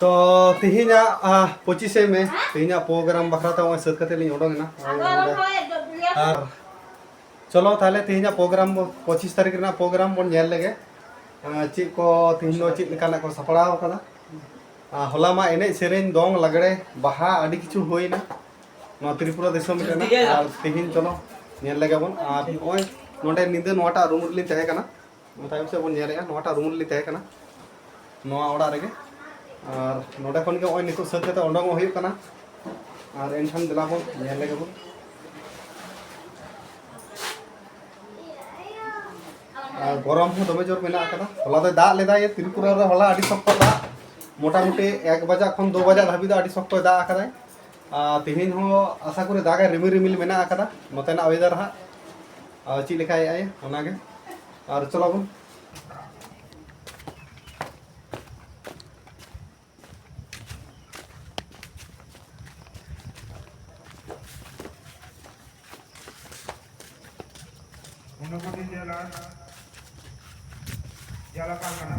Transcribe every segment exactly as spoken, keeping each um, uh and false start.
ᱛᱚ ᱛᱮᱦᱮᱧᱟᱜ ᱯᱚᱸᱪᱤᱥᱮ ᱢᱮ, ᱛᱮᱦᱮᱧᱟᱜ ᱯᱨᱳᱜᱨᱟᱢ ᱵᱟᱠᱷᱨᱟ ᱛᱮ ᱱᱚᱜᱼᱚᱭ ᱥᱟᱹᱛ ᱠᱟᱛᱮ ᱞᱤᱧ ᱚᱰᱚᱝ ᱮᱱᱟ᱾ ᱟᱨ ᱪᱚᱞᱚ ᱛᱟᱦᱚᱞᱮ ᱛᱮᱦᱮᱧᱟᱜ ᱯᱨᱳᱜᱨᱟᱢ ᱵᱚ, ᱯᱚᱸᱪᱤᱥ ᱛᱟᱹᱨᱤᱠᱷ ᱨᱮᱱᱟᱜ ᱯᱨᱳᱜᱨᱟᱢ ᱵᱚᱱ ᱧᱮᱞ ᱞᱮᱜᱮ᱾ ᱪᱮᱫ ᱠᱚ ᱛᱮᱦᱮᱧ ᱫᱚ ᱪᱮᱫ ᱞᱮᱠᱟᱱᱟᱜ ᱠᱚ ᱥᱟᱯᱲᱟᱣ ᱟᱠᱟᱫᱟ᱾ ᱦᱚᱞᱟ ᱢᱟ ᱮᱱᱮᱡ ᱥᱮᱨᱮᱧ, ᱫᱚᱝ, ᱞᱟᱜᱽᱲᱮ, ᱵᱟᱦᱟ, ᱟᱹᱰᱤ ᱠᱤᱪᱷᱩ ᱦᱩᱭᱱᱟ᱾ ᱱᱚᱣᱟ ᱛᱨᱤᱯᱩᱨᱟ ᱫᱤᱥᱚᱢ ᱨᱮᱱᱟᱜ᱾ ᱟᱨ ᱛᱮᱦᱮᱧ ᱪᱚᱞᱚ ᱧᱮᱞ ᱞᱮᱜᱮ ᱵᱚᱱ᱾ ᱟᱨ ᱱᱚᱜᱼᱚᱭ ᱱᱚᱰᱮ ᱧᱤᱫᱟᱹ ᱱᱚᱣᱟᱴᱟᱜ ᱨᱩᱢ ᱨᱮᱞᱤᱧ ᱛᱟᱦᱮᱸ ᱠᱟᱱᱟ᱾ ᱛᱟᱭᱚᱢ ᱥᱮᱫ ᱵᱚᱱ ᱧᱮᱞᱮᱜᱼᱟ, ᱱᱚᱣᱟᱴᱟᱜ ᱨᱩᱢ ᱨᱮᱞᱤᱧ ᱛᱟᱦᱮᱸ ᱠᱟᱱᱟ, ᱱᱚᱣᱟ ᱚᱲᱟᱜ ᱨᱮᱜᱮ᱾ ᱟᱨ ᱱᱚᱰᱮ ᱠᱷᱚᱱ ᱜᱮ ᱱᱚᱜᱼᱚᱭ ᱱᱤᱛᱚᱜ ᱥᱟᱹᱛ ᱠᱟᱛᱮ ᱚᱰᱚᱝᱚᱜ ᱦᱩᱭᱩᱜ ᱠᱟᱱᱟ᱾ ᱟᱨ ᱮᱱᱠᱷᱟᱱ ᱫᱮᱞᱟ ᱵᱚᱱ ᱧᱮᱞ ᱞᱮᱜᱮ ᱵᱚᱱ᱾ ᱟᱨ ᱜᱚᱨᱚᱢ ᱦᱚᱸ ᱫᱚᱢᱮ ᱡᱳᱨ ᱢᱮᱱᱟᱜ ᱟᱠᱟᱫᱟ᱾ ᱦᱚᱞᱟ ᱫᱚᱭ ᱫᱟᱜ ᱞᱮᱫᱟᱭ ᱛᱨᱤᱯᱩᱨᱟ ᱨᱮ, ᱦᱚᱞᱟ ᱟᱹᱰᱤ ᱥᱚᱠᱛᱚ ᱫᱟᱜ, ᱢᱚᱴᱟᱢᱩᱴᱤ ᱮᱠ ᱵᱟᱡᱟᱜ ᱠᱷᱚᱱ ᱫᱩ ᱵᱟᱡᱟᱜ ᱫᱷᱟᱹᱵᱤᱡ ᱫᱚ ᱟᱹᱰᱤ ᱥᱚᱠᱛᱚᱭ ᱫᱟᱜ ᱟᱠᱟᱫᱟᱭ᱾ ᱟᱨ ᱛᱮᱦᱮᱧ ᱦᱚᱸ ᱟᱥᱟ ᱠᱚᱨᱮ ᱫᱟᱜᱟᱭ, ᱨᱤᱢᱤᱞ ᱨᱤᱢᱤᱞ ᱢᱮᱱᱟᱜ ᱟᱠᱟᱫᱟ ᱱᱚᱛᱮᱱᱟᱜ ᱚᱭᱮᱫᱟᱨ ᱦᱟᱸᱜ᱾ ᱟᱨ ᱪᱮᱫ ᱞᱮᱠᱟᱭᱮᱫ ᱟᱭ ᱚᱱᱟᱜᱮ᱾ ᱟᱨ ᱪᱚᱞᱚ ᱵᱚᱱ᱾ ᱩᱱᱚᱠᱳᱴᱤ ᱡᱮᱞᱟ ᱡᱟᱞᱟᱯᱟᱞ ᱠᱟᱱᱟ᱾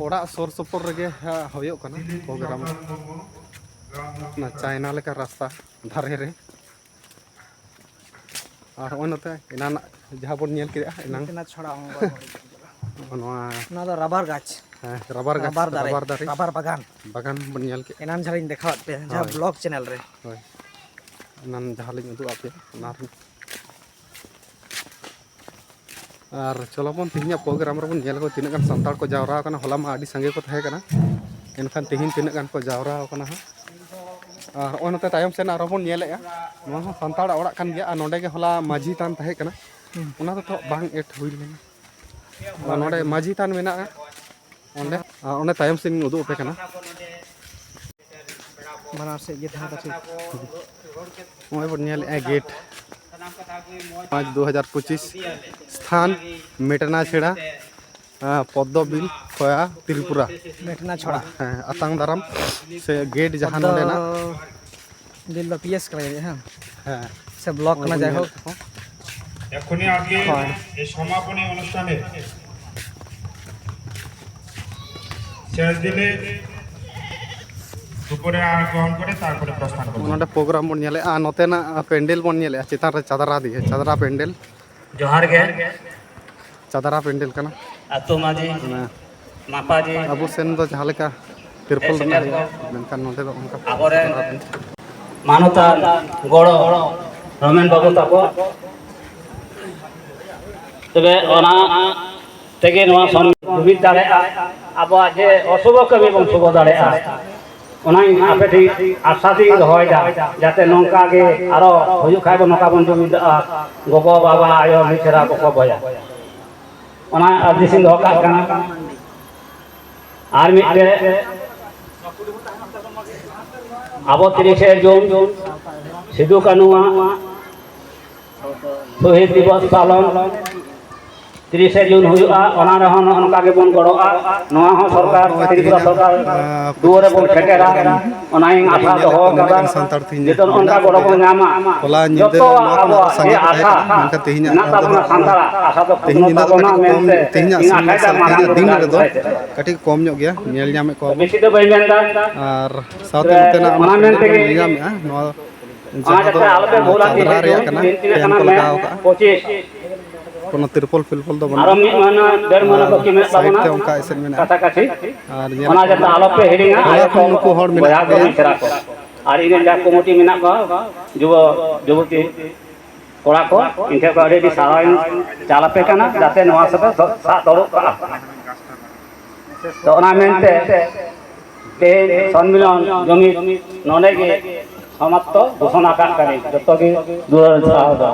ᱚᱲᱟᱜ ᱥᱩᱨ ᱥᱩᱯᱩᱨ ᱨᱮᱜᱮ ᱦᱟᱸᱜ ᱦᱩᱭᱩᱜ ᱠᱟᱱᱟ ᱯᱨᱳᱜᱨᱟᱢ᱾ ᱚᱱᱟ ᱪᱟᱭᱱᱟ ᱞᱮᱠᱟ ᱨᱟᱥᱛᱟ ᱫᱷᱟᱨᱮ ᱨᱮ᱾ ᱟᱨ ᱦᱚᱸᱜᱼᱚᱭ ᱱᱚᱛᱮ ᱮᱱᱟᱱᱟᱜ ᱡᱟᱦᱟᱸ ᱵᱚᱱ ᱧᱮᱞ ᱠᱮᱫᱟ ᱮᱱᱟᱝ᱾ ᱢᱤᱫᱴᱮᱱ ᱪᱷᱚᱲᱟ ᱦᱚᱸ ᱵᱟᱝ ᱦᱩᱭ ᱠᱟᱱᱟ᱾ ᱱᱚᱣᱟ ᱱᱚᱣᱟ ᱫᱚ ᱨᱟᱵᱟᱨ ᱜᱟᱪᱷ᱾ ᱦᱮᱸ, ᱨᱟᱵᱟᱨ ᱜᱟᱪᱷ, ᱨᱟᱵᱟᱨ ᱫᱟᱨᱮ, ᱨᱟᱵᱟᱨ ᱫᱟᱨᱮ᱾ ᱨᱟᱵᱟᱨ ᱵᱟᱜᱟᱱ᱾ ᱵᱟᱜᱟᱱ ᱵᱚᱱ ᱧᱮᱞ ᱠᱮᱫ᱾ ᱮᱱᱟᱱ ᱡᱟᱦᱟᱸ ᱞᱤᱧ ᱫᱮᱠᱷᱟᱣᱟᱫ ᱯᱮᱭᱟ, ᱡᱟᱦᱟᱸ ᱦᱳᱭ᱾ ᱵᱞᱚᱜ ᱪᱮᱱᱮᱞ ᱨᱮ᱾ ᱦᱳᱭ, ᱮᱱᱟᱱ ᱡᱟᱦᱟᱸ ᱞᱤᱧ ᱩᱫᱩᱜ ᱟᱫ ᱯᱮᱭᱟ ᱚᱱᱟ ᱨᱮ᱾ ᱟᱨ ᱪᱚᱞᱚ ᱵᱚᱱ ᱛᱮᱦᱮᱧᱟᱜ ᱯᱨᱳᱜᱨᱟᱢ ᱨᱮᱵᱚᱱ ᱧᱮᱞ ᱠᱚᱣᱟ ᱛᱤᱱᱟᱹᱜ ᱜᱟᱱ ᱥᱟᱱᱛᱟᱲ ᱠᱚ ᱡᱟᱣᱨᱟ ᱟᱠᱟᱱᱟ᱾ ᱦᱚᱞᱟ ᱢᱟ ᱟᱹᱰᱤ ᱥᱟᱸᱜᱮ ᱠᱚ ᱛᱟᱦᱮᱸ ᱠᱟᱱᱟ, ᱮᱱᱠᱷᱟᱱ ᱛᱮᱦᱮᱧ ᱛᱤᱱᱟᱹᱜ ᱜᱟᱱ ᱠᱚ ᱡᱟᱣᱨᱟ ᱟᱠᱟᱱᱟ ᱦᱟᱸᱜ᱾ ᱟᱨ ᱱᱚᱜᱼᱚᱭ ᱱᱚᱛᱮ ᱛᱟᱭᱚᱢ ᱥᱮᱫ ᱟᱨᱦᱚᱸ ᱵᱚᱱ ᱧᱮᱞᱮᱜᱼᱟ, ᱱᱚᱣᱟ ᱦᱚᱸ ᱥᱟᱱᱛᱟᱲᱟᱜ ᱚᱲᱟᱜ ᱠᱟᱱ ᱜᱮᱭᱟ᱾ ᱟᱨ ᱱᱚᱸᱰᱮ ᱜᱮ ᱦᱚᱞᱟ ᱢᱟᱹᱡᱷᱤ ᱛᱷᱟᱱ ᱛᱟᱦᱮᱸ ᱠᱟᱱᱟ, ᱦᱩᱸ᱾ ᱚᱱᱟ ᱫᱚ ᱛᱚ ᱵᱟᱝ ᱮᱰ ᱦᱩᱭ ᱞᱮᱱᱟ᱾ ᱟᱨ ᱱᱚᱸᱰᱮ ᱢᱟᱹᱡᱷᱤ ᱛᱷᱟᱱ ᱢᱮᱱᱟᱜᱼᱟ, ᱚᱸᱰᱮ, ᱟᱨ ᱚᱸᱰᱮ ᱛᱟᱭᱚᱢ ᱥᱮᱫ ᱤᱧ ᱩᱫᱩᱜ ᱟᱯᱮ ᱠᱟᱱᱟ᱾ ᱵᱟᱱᱟᱨ ᱥᱮᱫ ᱜᱮ ᱛᱟᱦᱮᱸ ᱠᱟᱛᱮ᱾ ᱱᱚᱜᱼᱚᱭ ᱵᱚᱱ ᱧᱮᱞᱮᱫᱼᱟ ᱜᱮᱴ ᱯᱟᱸᱪ ᱫᱩ ᱦᱟᱡᱟᱨ ᱯᱚᱸᱪᱤᱥ, ᱥᱛᱷᱟᱱ ᱢᱮᱴᱱᱟ ᱪᱷᱮᱲᱟ, ᱟᱸ, ᱯᱚᱫᱽᱫᱚ ᱵᱤᱞ, ᱠᱷᱚᱭᱟ, ᱛᱨᱤᱯᱩᱨᱟ᱾ ᱢᱮᱴᱱᱟ ᱪᱷᱚᱲᱟ᱾ ᱦᱮᱸ, ᱟᱛᱟᱝ ᱫᱟᱨᱟᱢ ᱥᱮ ᱜᱮᱴ ᱡᱟᱦᱟᱸ ᱯᱚᱫᱽᱫᱚ ᱱᱚᱰᱮᱱᱟᱜ᱾ ᱵᱤᱞ ᱫᱚ ᱯᱤ ᱮᱥ ᱠᱟᱱᱟ ᱡᱟᱹᱱᱤᱡ, ᱦᱮᱸ? ᱦᱮᱸ᱾ ᱥᱮ ᱵᱞᱚᱠ ᱱᱚᱜᱼᱚᱭ ᱠᱟᱱᱟ, ᱵᱚᱱ ᱡᱟᱭ ᱧᱮᱞ ᱦᱳᱠ᱾ ᱠᱮᱫ ᱠᱚᱣᱟ᱾ এখনই আগে হয়। এই সমাপনী অনুষ্ঠানে শেষ দিনে দুপুরে আহার গ্রহণ করে তারপরে প্রস্থান করব। ᱱᱚᱰᱮ ᱯᱨᱳᱜᱨᱟᱢ ᱵᱚᱱ ᱧᱮᱞᱮᱜᱼᱟ, ᱱᱚᱛᱮᱱᱟᱜ ᱯᱮᱱᱰᱮᱞ ᱵᱚᱱ ᱧᱮᱞᱮᱜᱼᱟ, ᱪᱮᱛᱟᱱ ᱨᱮ ᱪᱟᱫᱽᱨᱟ ᱫᱤᱭᱮ, ᱪᱟᱫᱽᱨᱟ ᱯᱮᱱᱰᱮᱞ᱾ ᱡᱚᱦᱟᱨ ᱜᱮ᱾ ᱪᱟᱫᱽᱨᱟ ᱯᱮᱱᱰᱮᱞ ᱠᱟᱱᱟ᱾ ᱟᱹᱛᱩ ᱢᱟᱹᱡᱷᱤ, ᱚᱱᱟ ᱢᱟᱯᱟᱡᱷᱤ, ᱟᱵᱚ ᱥᱮᱱ ᱫᱚ ᱡᱟᱦᱟᱸ ᱞᱮᱠᱟ ᱛᱤᱨᱯᱚᱞ ᱨᱮᱱᱟᱜ ᱦᱮᱡ ᱥᱮᱴᱮᱨ ᱦᱩᱭᱩᱜᱼᱟ, ᱠᱚ, ᱢᱮᱱᱠᱷᱟᱱ ᱱᱚᱰᱮ ᱫᱚ ᱚᱱᱠᱟ ᱟᱵᱚᱨᱮᱱ ᱪᱟᱫᱽᱨᱟ ᱯᱮᱱᱰᱮᱞ᱾ ᱢᱟᱱᱚᱛᱟᱱ ᱜᱚᱲᱚ ᱨᱚᱢᱮᱱ ᱵᱟᱹᱵᱩ ᱛᱟᱠᱚ᱾ ᱛᱚᱵᱮ ᱚᱱᱟ ᱛᱮᱜᱮ ᱱᱚᱣᱟ ᱥᱚᱱ ᱡᱩᱢᱤᱫ ᱫᱟᱲᱮᱭᱟᱜᱼᱟ, ᱟᱵᱚᱣᱟᱜ ᱡᱮ ᱚᱥᱩᱵ ᱠᱟᱹᱢᱤ ᱵᱚᱱ ᱥᱩᱵ ᱫᱟᱲᱮᱭᱟᱜᱼᱟ᱾ ᱚᱱᱟᱧ ᱟᱯᱮ ᱴᱷᱮᱱ ᱟᱥᱟ ᱫᱚᱧ ᱫᱚᱦᱚᱭᱮᱫᱟ, ᱡᱟᱛᱮ ᱱᱚᱝᱠᱟ ᱜᱮ ᱟᱨᱚ ᱦᱩᱭᱩᱜ ᱠᱷᱟᱡ ᱵᱚᱱ, ᱱᱚᱝᱠᱟ ᱵᱚᱱ ᱡᱩᱢᱤᱫᱚᱜᱼᱟ, ᱜᱚᱜᱚ, ᱵᱟᱵᱟ, ᱟᱭᱳ, ᱢᱤᱥᱨᱟ, ᱵᱚᱠᱚ, ᱵᱚᱭᱦᱟ᱾ ᱚᱱᱟ ᱟᱨᱡᱤᱥᱤᱧ ᱫᱚᱦᱚ ᱠᱟᱜ ᱠᱟᱱᱟ᱾ ᱟᱨ ᱢᱤᱫᱴᱮᱡ, ᱟᱵᱚ ᱛᱤᱨᱤᱥᱮ ᱡᱩᱱ ᱥᱤᱫᱩ ᱠᱟᱹᱱᱩᱣᱟᱜ ᱥᱚᱦᱤᱫ ᱫᱤᱵᱚᱥ ᱯᱟᱞᱚᱱ ᱛᱤᱨᱤᱥᱮ ᱡᱩᱱ ᱦᱩᱭᱩᱜᱼᱟ, ᱚᱱᱟ ᱨᱮᱦᱚᱸ ᱱᱚᱜᱼᱚ ᱱᱚᱝᱠᱟ ᱜᱮᱵᱚᱱ ᱜᱚᱲᱚᱜᱼᱟ᱾ ᱱᱚᱣᱟ ᱦᱚᱸ ᱥᱚᱨᱠᱟᱨ, ᱱᱚᱜᱼᱚᱭ ᱛᱤᱨᱤᱯᱩᱨᱟ ᱛᱮᱦᱮᱧᱟᱜ, ᱥᱚᱨᱠᱟᱨ ᱟᱸ, ᱫᱩᱣᱟᱹᱨ ᱨᱮᱵᱚᱱ ᱯᱚᱸᱪᱤᱥ ᱥᱮᱴᱮᱨᱟ᱾ ᱛᱟᱹᱨᱤᱠᱷ ᱨᱮ ᱚᱱᱟᱧ ᱟᱥᱟ ᱧᱮᱞᱮᱫ ᱫᱚᱦᱚ ᱠᱚᱣᱟ ᱠᱟᱫᱟ᱾ ᱢᱮᱱᱟᱜ ᱥᱟᱱᱛᱟᱲ ᱛᱮᱦᱮᱧ ᱡᱚᱛᱚ ᱱᱚᱜᱼᱚ ᱱᱚᱝᱠᱟ ᱢᱮᱱᱟᱜ ᱜᱚᱲᱚ ᱠᱚ ᱵᱚᱱ ᱧᱟᱢᱟ᱾ ᱦᱚᱞᱟ ᱧᱤᱫᱟᱹ ᱡᱚᱛᱚ ᱱᱚᱣᱟ ᱠᱚ ᱟᱵᱚᱣᱟᱜ ᱨᱮᱱᱟᱜ ᱥᱟᱸᱜᱮ ᱡᱮ ᱛᱟᱦᱮᱸ ᱟᱥᱟ ᱠᱟᱱᱟ, ᱢᱮᱱᱠᱷᱟᱱ ᱛᱮᱦᱮᱧᱟᱜ ᱢᱮᱱᱟᱜ ᱚᱱᱟ ᱫᱚ ᱛᱟᱵᱚᱱᱟ ᱥᱟᱱᱛᱟᱲᱟᱜ ᱟᱥᱟ ᱫᱚ ᱛᱮᱦᱮᱧ ᱯᱩᱨᱱᱚᱜ ᱧᱤᱫᱟᱹ ᱫᱚ ᱛᱟᱵᱚᱱᱟ ᱠᱟᱹᱴᱤᱡ ᱠᱚᱢ, ᱢᱮᱱᱛᱮ ᱛᱮᱦᱮᱧᱟᱜ ᱤᱧ ᱥᱤᱧ, ᱟᱥᱟᱭᱮᱫᱟ ᱛᱮᱦᱮᱧᱟᱜ ᱢᱟᱨᱟᱝ ᱫᱤᱱ ᱨᱮᱫᱚ ᱥᱟᱭ ᱥᱮᱫ᱾ ᱠᱟᱹᱴᱤᱡ ᱠᱚᱢ ᱧᱚᱜ ᱜᱮᱭᱟ, ᱧᱮᱞ ᱧᱟᱢᱮᱫ ᱠᱚᱣᱟ ᱵᱚᱱ᱾ ᱵᱮᱥᱤ ᱫᱚ ᱵᱟᱹᱧ ᱢᱮᱱᱫᱟ᱾ ᱟᱨ ᱥᱟᱶᱛᱮ ᱛᱚᱵᱮ ᱱᱚᱛᱮᱱᱟᱜ ᱚᱱᱟ ᱢᱮᱱᱛᱮ ᱧᱮᱞ ᱧᱟᱢᱮᱫᱼᱟ, ᱱᱚᱣᱟ ᱚᱱᱟ ᱡᱟᱦᱟᱸ ᱫᱚ ᱡᱟᱛᱮ ᱟᱞᱚᱯᱮ ᱵᱷᱩᱞᱟ, ᱪᱟᱸᱫᱽᱨᱟ ᱛᱤᱨᱤᱥᱮ ᱨᱮᱭᱟᱜ ᱡᱩᱱ ᱠᱟᱱᱟ, ᱛᱤᱱ ᱛᱤᱱᱟᱹᱜ ᱴᱮᱱ ᱠᱟᱱᱟ? ᱠᱚ ᱢᱮ ᱞᱟᱜᱟᱣ ᱠᱟᱜᱼᱟ᱾ ᱯᱚᱸᱪᱤᱥ᱾ ᱠᱳᱱᱳ ᱛᱤᱨᱯᱚᱞ ᱯᱷᱤᱨᱯᱚᱞ ᱫᱚ ᱵᱟᱹᱱᱩᱜᱼᱟ᱾ ᱟᱨᱚ ᱢᱤᱫ ᱢᱟᱹᱦᱱᱟᱹ, ᱰᱮᱲ ᱢᱟᱹᱦᱱᱟᱹ ᱟᱨ ᱵᱟᱹᱠᱤ ᱢᱮᱱᱟᱜ ᱥᱟᱭᱤᱰ ᱛᱟᱵᱚᱱᱟ᱾ ᱛᱮ ᱚᱱᱠᱟ ᱮᱥᱮᱫ ᱢᱮᱱᱟᱜᱼᱟ᱾ ᱠᱟᱪᱷᱟ ᱠᱟᱪᱷᱤ᱾ ᱟᱨ ᱧᱮᱞ ᱚᱱᱟ ᱡᱟᱛᱮ ᱟᱞᱚᱯᱮ ᱦᱤᱲᱤᱧᱟ, ᱦᱚᱞᱟ ᱟᱭᱳ ᱠᱷᱚᱱ ᱠᱚ, ᱱᱩᱠᱩ ᱦᱚᱲ ᱢᱮᱱᱟᱜ ᱵᱚᱭᱦᱟ ᱠᱚ, ᱠᱚᱜᱮᱭᱟ᱾ ᱢᱤᱥᱨᱟ ᱠᱚ᱾ ᱟᱨ ᱤᱧ ᱨᱮᱱ ᱡᱟᱦᱟᱸ ᱠᱚᱢᱤᱴᱤ ᱢᱮᱱᱟᱜ ᱠᱚᱣᱟ, ᱡᱩᱵᱚ, ᱡᱩᱵᱚᱛᱤ ᱠᱚᱲᱟ ᱠᱚ, ᱤᱧ ᱴᱷᱮᱱ ᱠᱷᱚᱱ ᱟᱹᱰᱤ ᱟᱹᱰᱤ ᱥᱟᱨᱦᱟᱣ ᱤᱧ ᱪᱟᱞ ᱟᱯᱮ ᱠᱟᱱᱟ, ᱡᱟᱛᱮ ᱱᱚᱣᱟ ᱥᱟᱛᱮ ᱥᱟᱵ ᱫᱚᱦᱚ ᱠᱟᱜᱼᱟ᱾ ᱛᱚ, ᱚᱱᱟ ᱢᱮᱱᱛᱮ ᱛᱮᱦᱮᱧ ᱥᱚᱱᱢᱤᱞᱚᱱ ᱡᱩᱢᱤᱫ ᱱᱚᱰᱮ ᱜᱮ ᱥᱚᱢᱟᱯᱛᱚ ᱜᱷᱳᱥᱚᱱᱟ ᱠᱟᱜ ᱠᱟᱹᱱᱟᱹᱧ᱾ ᱡᱚᱛᱚ ᱜᱮ ᱫᱩᱞᱟᱹᱲ ᱥᱟᱨᱦᱟᱣ ᱫᱚ᱾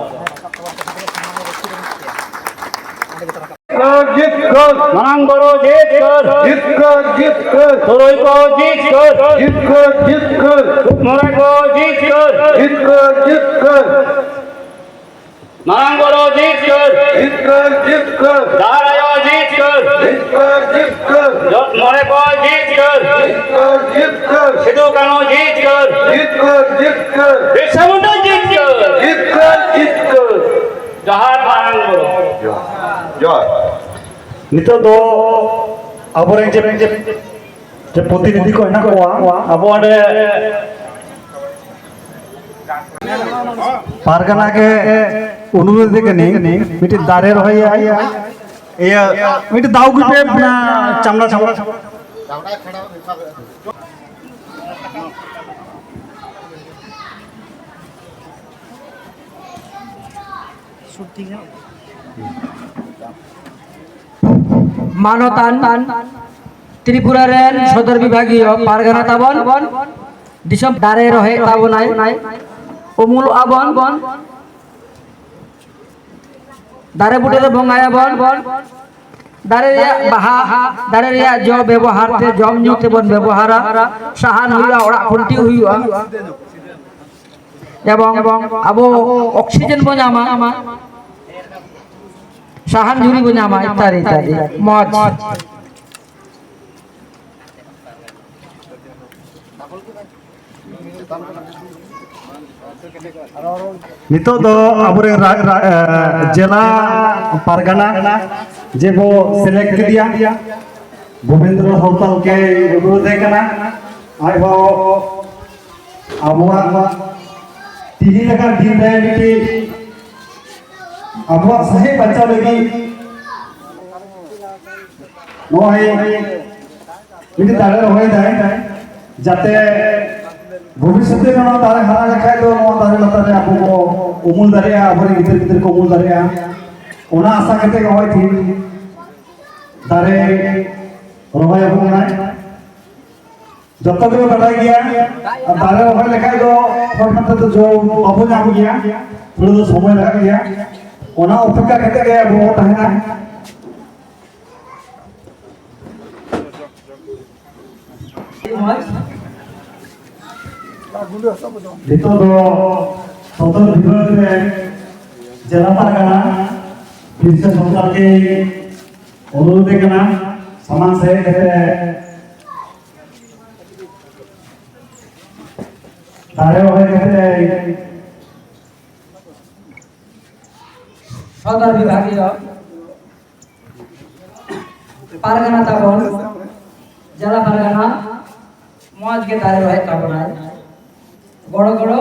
ᱡᱤᱛᱠᱟᱹᱨ, ᱡᱤᱛᱠᱟᱹᱨ᱾ ᱢᱟᱨᱟᱝ ᱵᱩᱨᱩ ᱡᱤᱛᱠᱟᱹᱨ᱾ ᱡᱤᱛᱠᱟᱹᱨ, ᱡᱤᱛᱠᱟᱹᱨ᱾ ᱛᱩᱨᱩᱭ ᱠᱚ ᱡᱤᱛᱠᱟᱹᱨ᱾ ᱡᱤᱛᱠᱟᱹᱨ, ᱡᱤᱛᱠᱟᱹᱨ᱾ ᱢᱚᱬᱮ ᱠᱚ ᱡᱤᱛᱠᱟᱹᱨ᱾ ᱡᱤᱛᱠᱟᱹᱨ, ᱡᱤᱛᱠᱟᱹᱨ᱾ ᱢᱟᱨᱟᱝ ᱵᱩᱨᱩ ᱡᱤᱛᱠᱟᱹᱨ᱾ ᱡᱤᱛᱠᱟᱹᱨ, ᱡᱤᱛᱠᱟᱹᱨ᱾ ᱡᱟᱦᱮᱨ ᱟᱭᱳ ᱡᱤᱛᱠᱟᱹᱨ᱾ ᱡᱤᱛᱠᱟᱹᱨ, ᱡᱤᱛᱠᱟᱹᱨ᱾ ᱡᱚᱜᱽ ᱢᱚᱬᱮ ᱠᱚ ᱡᱤᱛᱠᱟᱹᱨ᱾ ᱡᱤᱛᱠᱟᱹᱨ, ᱡᱤᱛᱠᱟᱹᱨ᱾ ᱥᱤᱫᱩ ᱠᱟᱹᱱᱦᱩ ᱡᱤᱛᱠᱟᱹᱨ᱾ ᱡᱤᱛᱠᱟᱹᱨ, ᱡᱤᱛᱠᱟᱹᱨ᱾ ᱵᱤᱨᱥᱟ ᱢᱩᱱᱰᱟ ᱡᱤᱛᱠᱟᱹᱨ᱾ ᱡᱤᱛᱠᱟᱹᱨ, ᱡᱤᱛᱠᱟᱹᱨ᱾ ᱡᱚᱦᱟᱨ ᱢᱟᱨᱟᱝ ᱵᱩᱨᱩ᱾ ᱡᱚᱦᱟᱨ, ᱡᱚᱦᱟᱨ᱾ ᱱᱤᱛᱚᱜ ᱫᱚ ᱟᱵᱚᱨᱮᱱ ᱡᱮ ᱡᱮ ᱯᱨᱚᱛᱤᱱᱤᱫᱷᱤ ᱠᱚ ᱦᱮᱱᱟᱜ ᱠᱚᱣᱟ, ᱟᱵᱚ ᱚᱸᱰᱮ ᱯᱟᱨᱜᱟᱱᱟ ᱜᱮ ᱚᱱᱩᱨᱳᱫᱷ ᱮ ᱠᱟᱹᱱᱟᱹᱧ, ᱢᱤᱫᱴᱤᱡ ᱫᱟᱨᱮ ᱨᱚᱦᱚᱭ, ᱤᱭᱟᱹ, ᱢᱤᱫᱴᱤᱡ ᱫᱟᱣ ᱜᱩᱯᱮ, ᱚᱱᱟ ᱪᱟᱢᱲᱟ, ᱪᱟᱢᱲᱟ᱾ ᱢᱟᱱᱚᱛᱟᱱ ᱛᱨᱤᱯᱩᱨᱟ ᱨᱮᱱ ᱥᱚᱫᱚᱨ ᱵᱤᱵᱷᱟᱜᱤᱭᱚ ᱯᱟᱨᱜᱟᱱᱟ ᱛᱟᱵᱚᱱ, ᱫᱤᱥᱚᱢ ᱫᱟᱨᱮ ᱨᱚᱦᱚᱭ ᱛᱟᱵᱚᱱᱟᱭ, ᱩᱢᱩᱞᱚᱜᱼᱟ ᱵᱚᱱ, ᱫᱟᱨᱮ ᱵᱩᱴᱟᱹ ᱨᱮ ᱵᱚᱸᱜᱟᱭᱟᱵᱚᱱ, ᱫᱟᱨᱮ ᱨᱮᱭᱟᱜ ᱵᱟᱦᱟ, ᱫᱟᱨᱮ ᱨᱮᱭᱟᱜ ᱡᱚ ᱵᱮᱵᱚᱦᱟᱨ ᱛᱮ ᱡᱚᱢ ᱧᱩ ᱛᱮᱵᱚᱱ ᱵᱮᱵᱚᱦᱟᱨᱟ, ᱥᱟᱦᱟᱱ ᱦᱩᱭᱩᱜᱼᱟ, ᱚᱲᱟᱜ ᱠᱷᱩᱱᱴᱤ ᱦᱩᱭᱩᱜᱼᱟ, ᱮᱵᱚᱝ ᱟᱵᱚ ᱚᱠᱥᱤᱡᱮᱱ ᱵᱚᱱ ᱧᱟᱢᱟ, ᱥᱟᱦᱟᱱ ᱡᱷᱩᱨᱤ ᱵᱚᱱ ᱧᱟᱢᱟ, ᱤᱛᱛᱟᱫᱤ ᱤᱛᱛᱟᱫᱤ᱾ ᱢᱚᱡᱽ᱾ ᱱᱤᱛᱚᱜ ᱫᱚ ᱟᱵᱚᱨᱮᱱ ᱨᱟ-, ᱨᱟ-, ᱮ, ᱡᱮᱞᱟ ᱯᱟᱨᱜᱟᱱᱟ ᱡᱮ ᱵᱚ ᱥᱮᱞᱮᱠᱴ ᱠᱮᱫᱮᱭᱟ, ᱵᱷᱩᱵᱮᱱᱫᱨᱚ ᱥᱟᱶᱛᱟᱞ ᱜᱮ ᱚᱱᱩᱨᱳᱫᱷ ᱮ ᱠᱟᱱᱟ᱾ ᱟᱡ ᱦᱚᱸ ᱟᱵᱚᱣᱟᱜ ᱛᱤᱦᱤᱧ ᱞᱮᱠᱟᱱ ᱫᱤᱱ ᱨᱮ ᱢᱤᱫᱴᱤᱡ ᱟᱵᱚᱣᱟᱜ ᱥᱟᱹᱦᱤ ᱵᱟᱧᱪᱟᱣ ᱞᱟᱹᱜᱤᱫ ᱱᱚᱜᱼᱚᱭ ᱢᱤᱫᱴᱤᱡ ᱫᱟᱨᱮ ᱨᱚᱦᱚᱭ ᱫᱟᱭ, ᱡᱟᱛᱮ ᱵᱷᱚᱵᱤᱥᱥᱚᱛ ᱨᱮ ᱱᱚᱣᱟ ᱫᱟᱨᱮ ᱦᱟᱨᱟ ᱞᱮᱠᱷᱟᱡ ᱫᱚ ᱱᱚᱣᱟ ᱫᱟᱨᱮ ᱞᱟᱛᱟᱨ ᱨᱮ ᱟᱵᱚ ᱠᱚ ᱩᱢᱩᱞ ᱫᱟᱲᱮᱭᱟᱜᱼᱟ, ᱟᱵᱚᱨᱮᱱ ᱜᱤᱫᱟᱹᱨ ᱯᱤᱫᱟᱹᱨ ᱠᱚ ᱩᱢᱩᱞ ᱫᱟᱲᱮᱭᱟᱜᱼᱟ᱾ ᱚᱱᱟ ᱟᱥᱟ ᱠᱟᱛᱮ ᱜᱮ ᱱᱚᱜᱼᱚᱭ ᱛᱤᱦᱤᱧ ᱫᱟᱨᱮ ᱨᱚᱦᱚᱭ ᱟᱵᱚᱱ ᱠᱟᱱᱟᱭ᱾ ᱡᱚᱛᱚ ᱜᱮ ᱵᱟᱰᱟᱭ ᱜᱮᱭᱟ, ᱟᱨ ᱫᱟᱨᱮ ᱨᱚᱦᱚᱭ ᱞᱮᱠᱷᱟᱡ ᱫᱚ ᱦᱚᱲ ᱢᱟᱛᱚ ᱫᱚ ᱡᱚ ᱵᱟᱵᱚ ᱧᱟᱢ ᱜᱮᱭᱟ, ᱛᱷᱚᱲᱟ ᱫᱚ ᱥᱚᱢᱚᱭ ᱞᱟᱜᱟᱜ ᱜᱮᱭᱟ᱾ ᱚᱱᱟ ᱚᱯᱮᱠᱠᱷᱟ ᱠᱟᱛᱮ ᱜᱮ ᱟᱵᱚ ᱵᱚ ᱛᱟᱦᱮᱱᱟ᱾ ᱱᱤᱛᱚᱜ ᱫᱚ ᱥᱚᱫᱚᱨ ᱵᱤᱵᱷᱟᱜᱽ ᱨᱮ ᱡᱮᱞᱟ ᱯᱟᱨᱜᱟᱱᱟ ᱵᱤᱨᱥᱟ ᱥᱚᱨᱠᱟᱨ ᱜᱮ ᱚᱱᱩᱨᱳᱫᱷ ᱮ ᱠᱟᱱᱟ, ᱥᱟᱢᱟᱝ ᱥᱮᱫ ᱠᱟᱛᱮ ᱫᱟᱨᱮ ᱨᱚᱦᱚᱭ ᱠᱟᱛᱮ ᱥᱚᱫᱚᱨ ᱵᱤᱵᱷᱟᱜᱤᱭᱚ ᱯᱟᱨᱜᱟᱱᱟ ᱛᱟᱵᱚᱱ ᱡᱮᱞᱟ ᱯᱟᱨᱜᱟᱱᱟ ᱢᱚᱡᱽ ᱜᱮ ᱫᱟᱨᱮ ᱨᱚᱦᱚᱭ ᱛᱟᱵᱚᱱᱟᱭ᱾ ᱜᱚᱲᱚ ᱜᱚᱲᱚ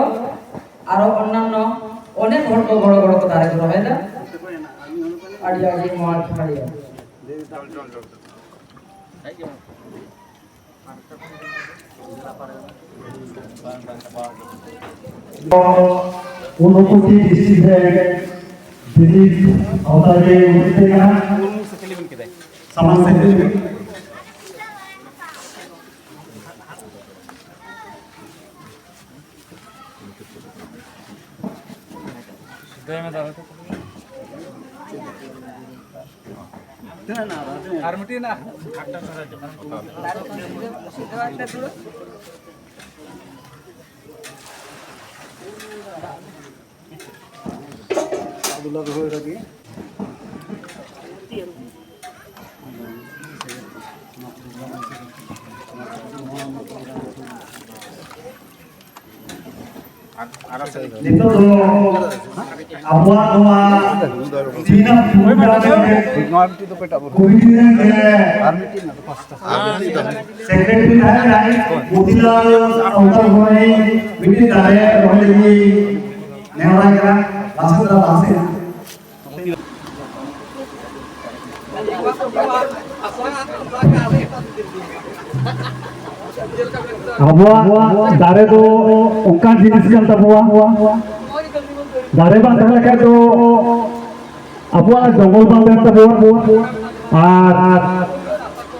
ᱟᱨᱚ ᱚᱱᱱᱟᱱᱱᱚ ᱚᱱᱮᱠ ᱦᱚᱲ ᱠᱚ ᱜᱚᱲᱚ ᱜᱚᱲᱚ ᱠᱚ ᱫᱟᱨᱮ ᱠᱚ ᱨᱚᱦᱚᱭᱮᱫᱟ᱾ ᱟᱹᱰᱤ ᱟᱹᱰᱤ ᱢᱚᱡᱽ, ᱟᱹᱰᱤ ᱟᱹᱰᱤ᱾ ᱩᱱᱠᱩ ᱰᱤᱥᱴᱨᱤᱠᱴ ᱨᱮ ᱵᱤᱱᱤᱰ ᱟᱣᱛᱟ ᱨᱮ ᱩᱱᱤ ᱛᱟᱦᱮᱸ ᱠᱟᱱᱟ᱾ ᱥᱟᱢᱟᱝ ᱥᱮᱫ ᱟᱨ ᱢᱤᱫᱴᱤᱡ ᱦᱮᱱᱟᱜᱼᱟ᱾ ᱫᱩᱞᱟ ᱨᱚᱦᱚᱭ ᱨᱮᱜᱮ᱾ ᱱᱤᱛᱚᱜ ᱫᱚ ᱟᱵᱚᱣᱟᱜ ᱱᱚᱣᱟ ᱛᱤᱱᱟᱹᱜ ᱯᱨᱳᱜᱨᱟᱢ ᱨᱮ ᱱᱚᱣᱟ ᱢᱤᱫᱴᱤᱡ ᱫᱚ ᱯᱮᱴᱟᱜ ᱵᱚᱱ᱾ ᱠᱚᱢᱤᱴᱤ ᱨᱮᱱ ᱡᱮ ᱟᱨ ᱢᱤᱫᱴᱤᱡ ᱢᱮᱱᱟᱜ ᱫᱚ ᱯᱟᱸᱪᱴᱟ᱾ ᱥᱮᱠᱨᱮᱴᱟᱨᱤ ᱛᱟᱦᱮᱸ ᱠᱟᱱᱟᱭ ᱢᱚᱛᱤᱞᱟᱞ ᱥᱟᱶᱛᱟ ᱵᱷᱟᱹᱭ ᱢᱤᱫᱴᱤᱡ ᱫᱟᱨᱮ ᱨᱚᱦᱚᱭ ᱞᱟᱹᱜᱤᱫ ᱱᱮᱦᱚᱨᱟᱭ ᱠᱟᱱᱟ, ᱞᱟᱥᱮᱫ ᱫᱚ ᱞᱟᱥᱮᱫ᱾ ᱟᱵᱚᱣᱟᱜ ᱫᱟᱨᱮ ᱫᱚ ᱚᱱᱠᱟᱱ ᱡᱤᱱᱤᱥ ᱠᱟᱱ ᱛᱟᱵᱚᱣᱟ, ᱫᱟᱨᱮ ᱵᱟᱝ ᱛᱟᱦᱮᱸ ᱞᱮᱠᱷᱟᱱ ᱫᱚ ᱟᱵᱚᱣᱟᱜ ᱡᱚᱝᱜᱚᱞ ᱵᱟᱝ ᱛᱟᱦᱮᱱ ᱛᱟᱵᱚᱣᱟ᱾ ᱟᱨ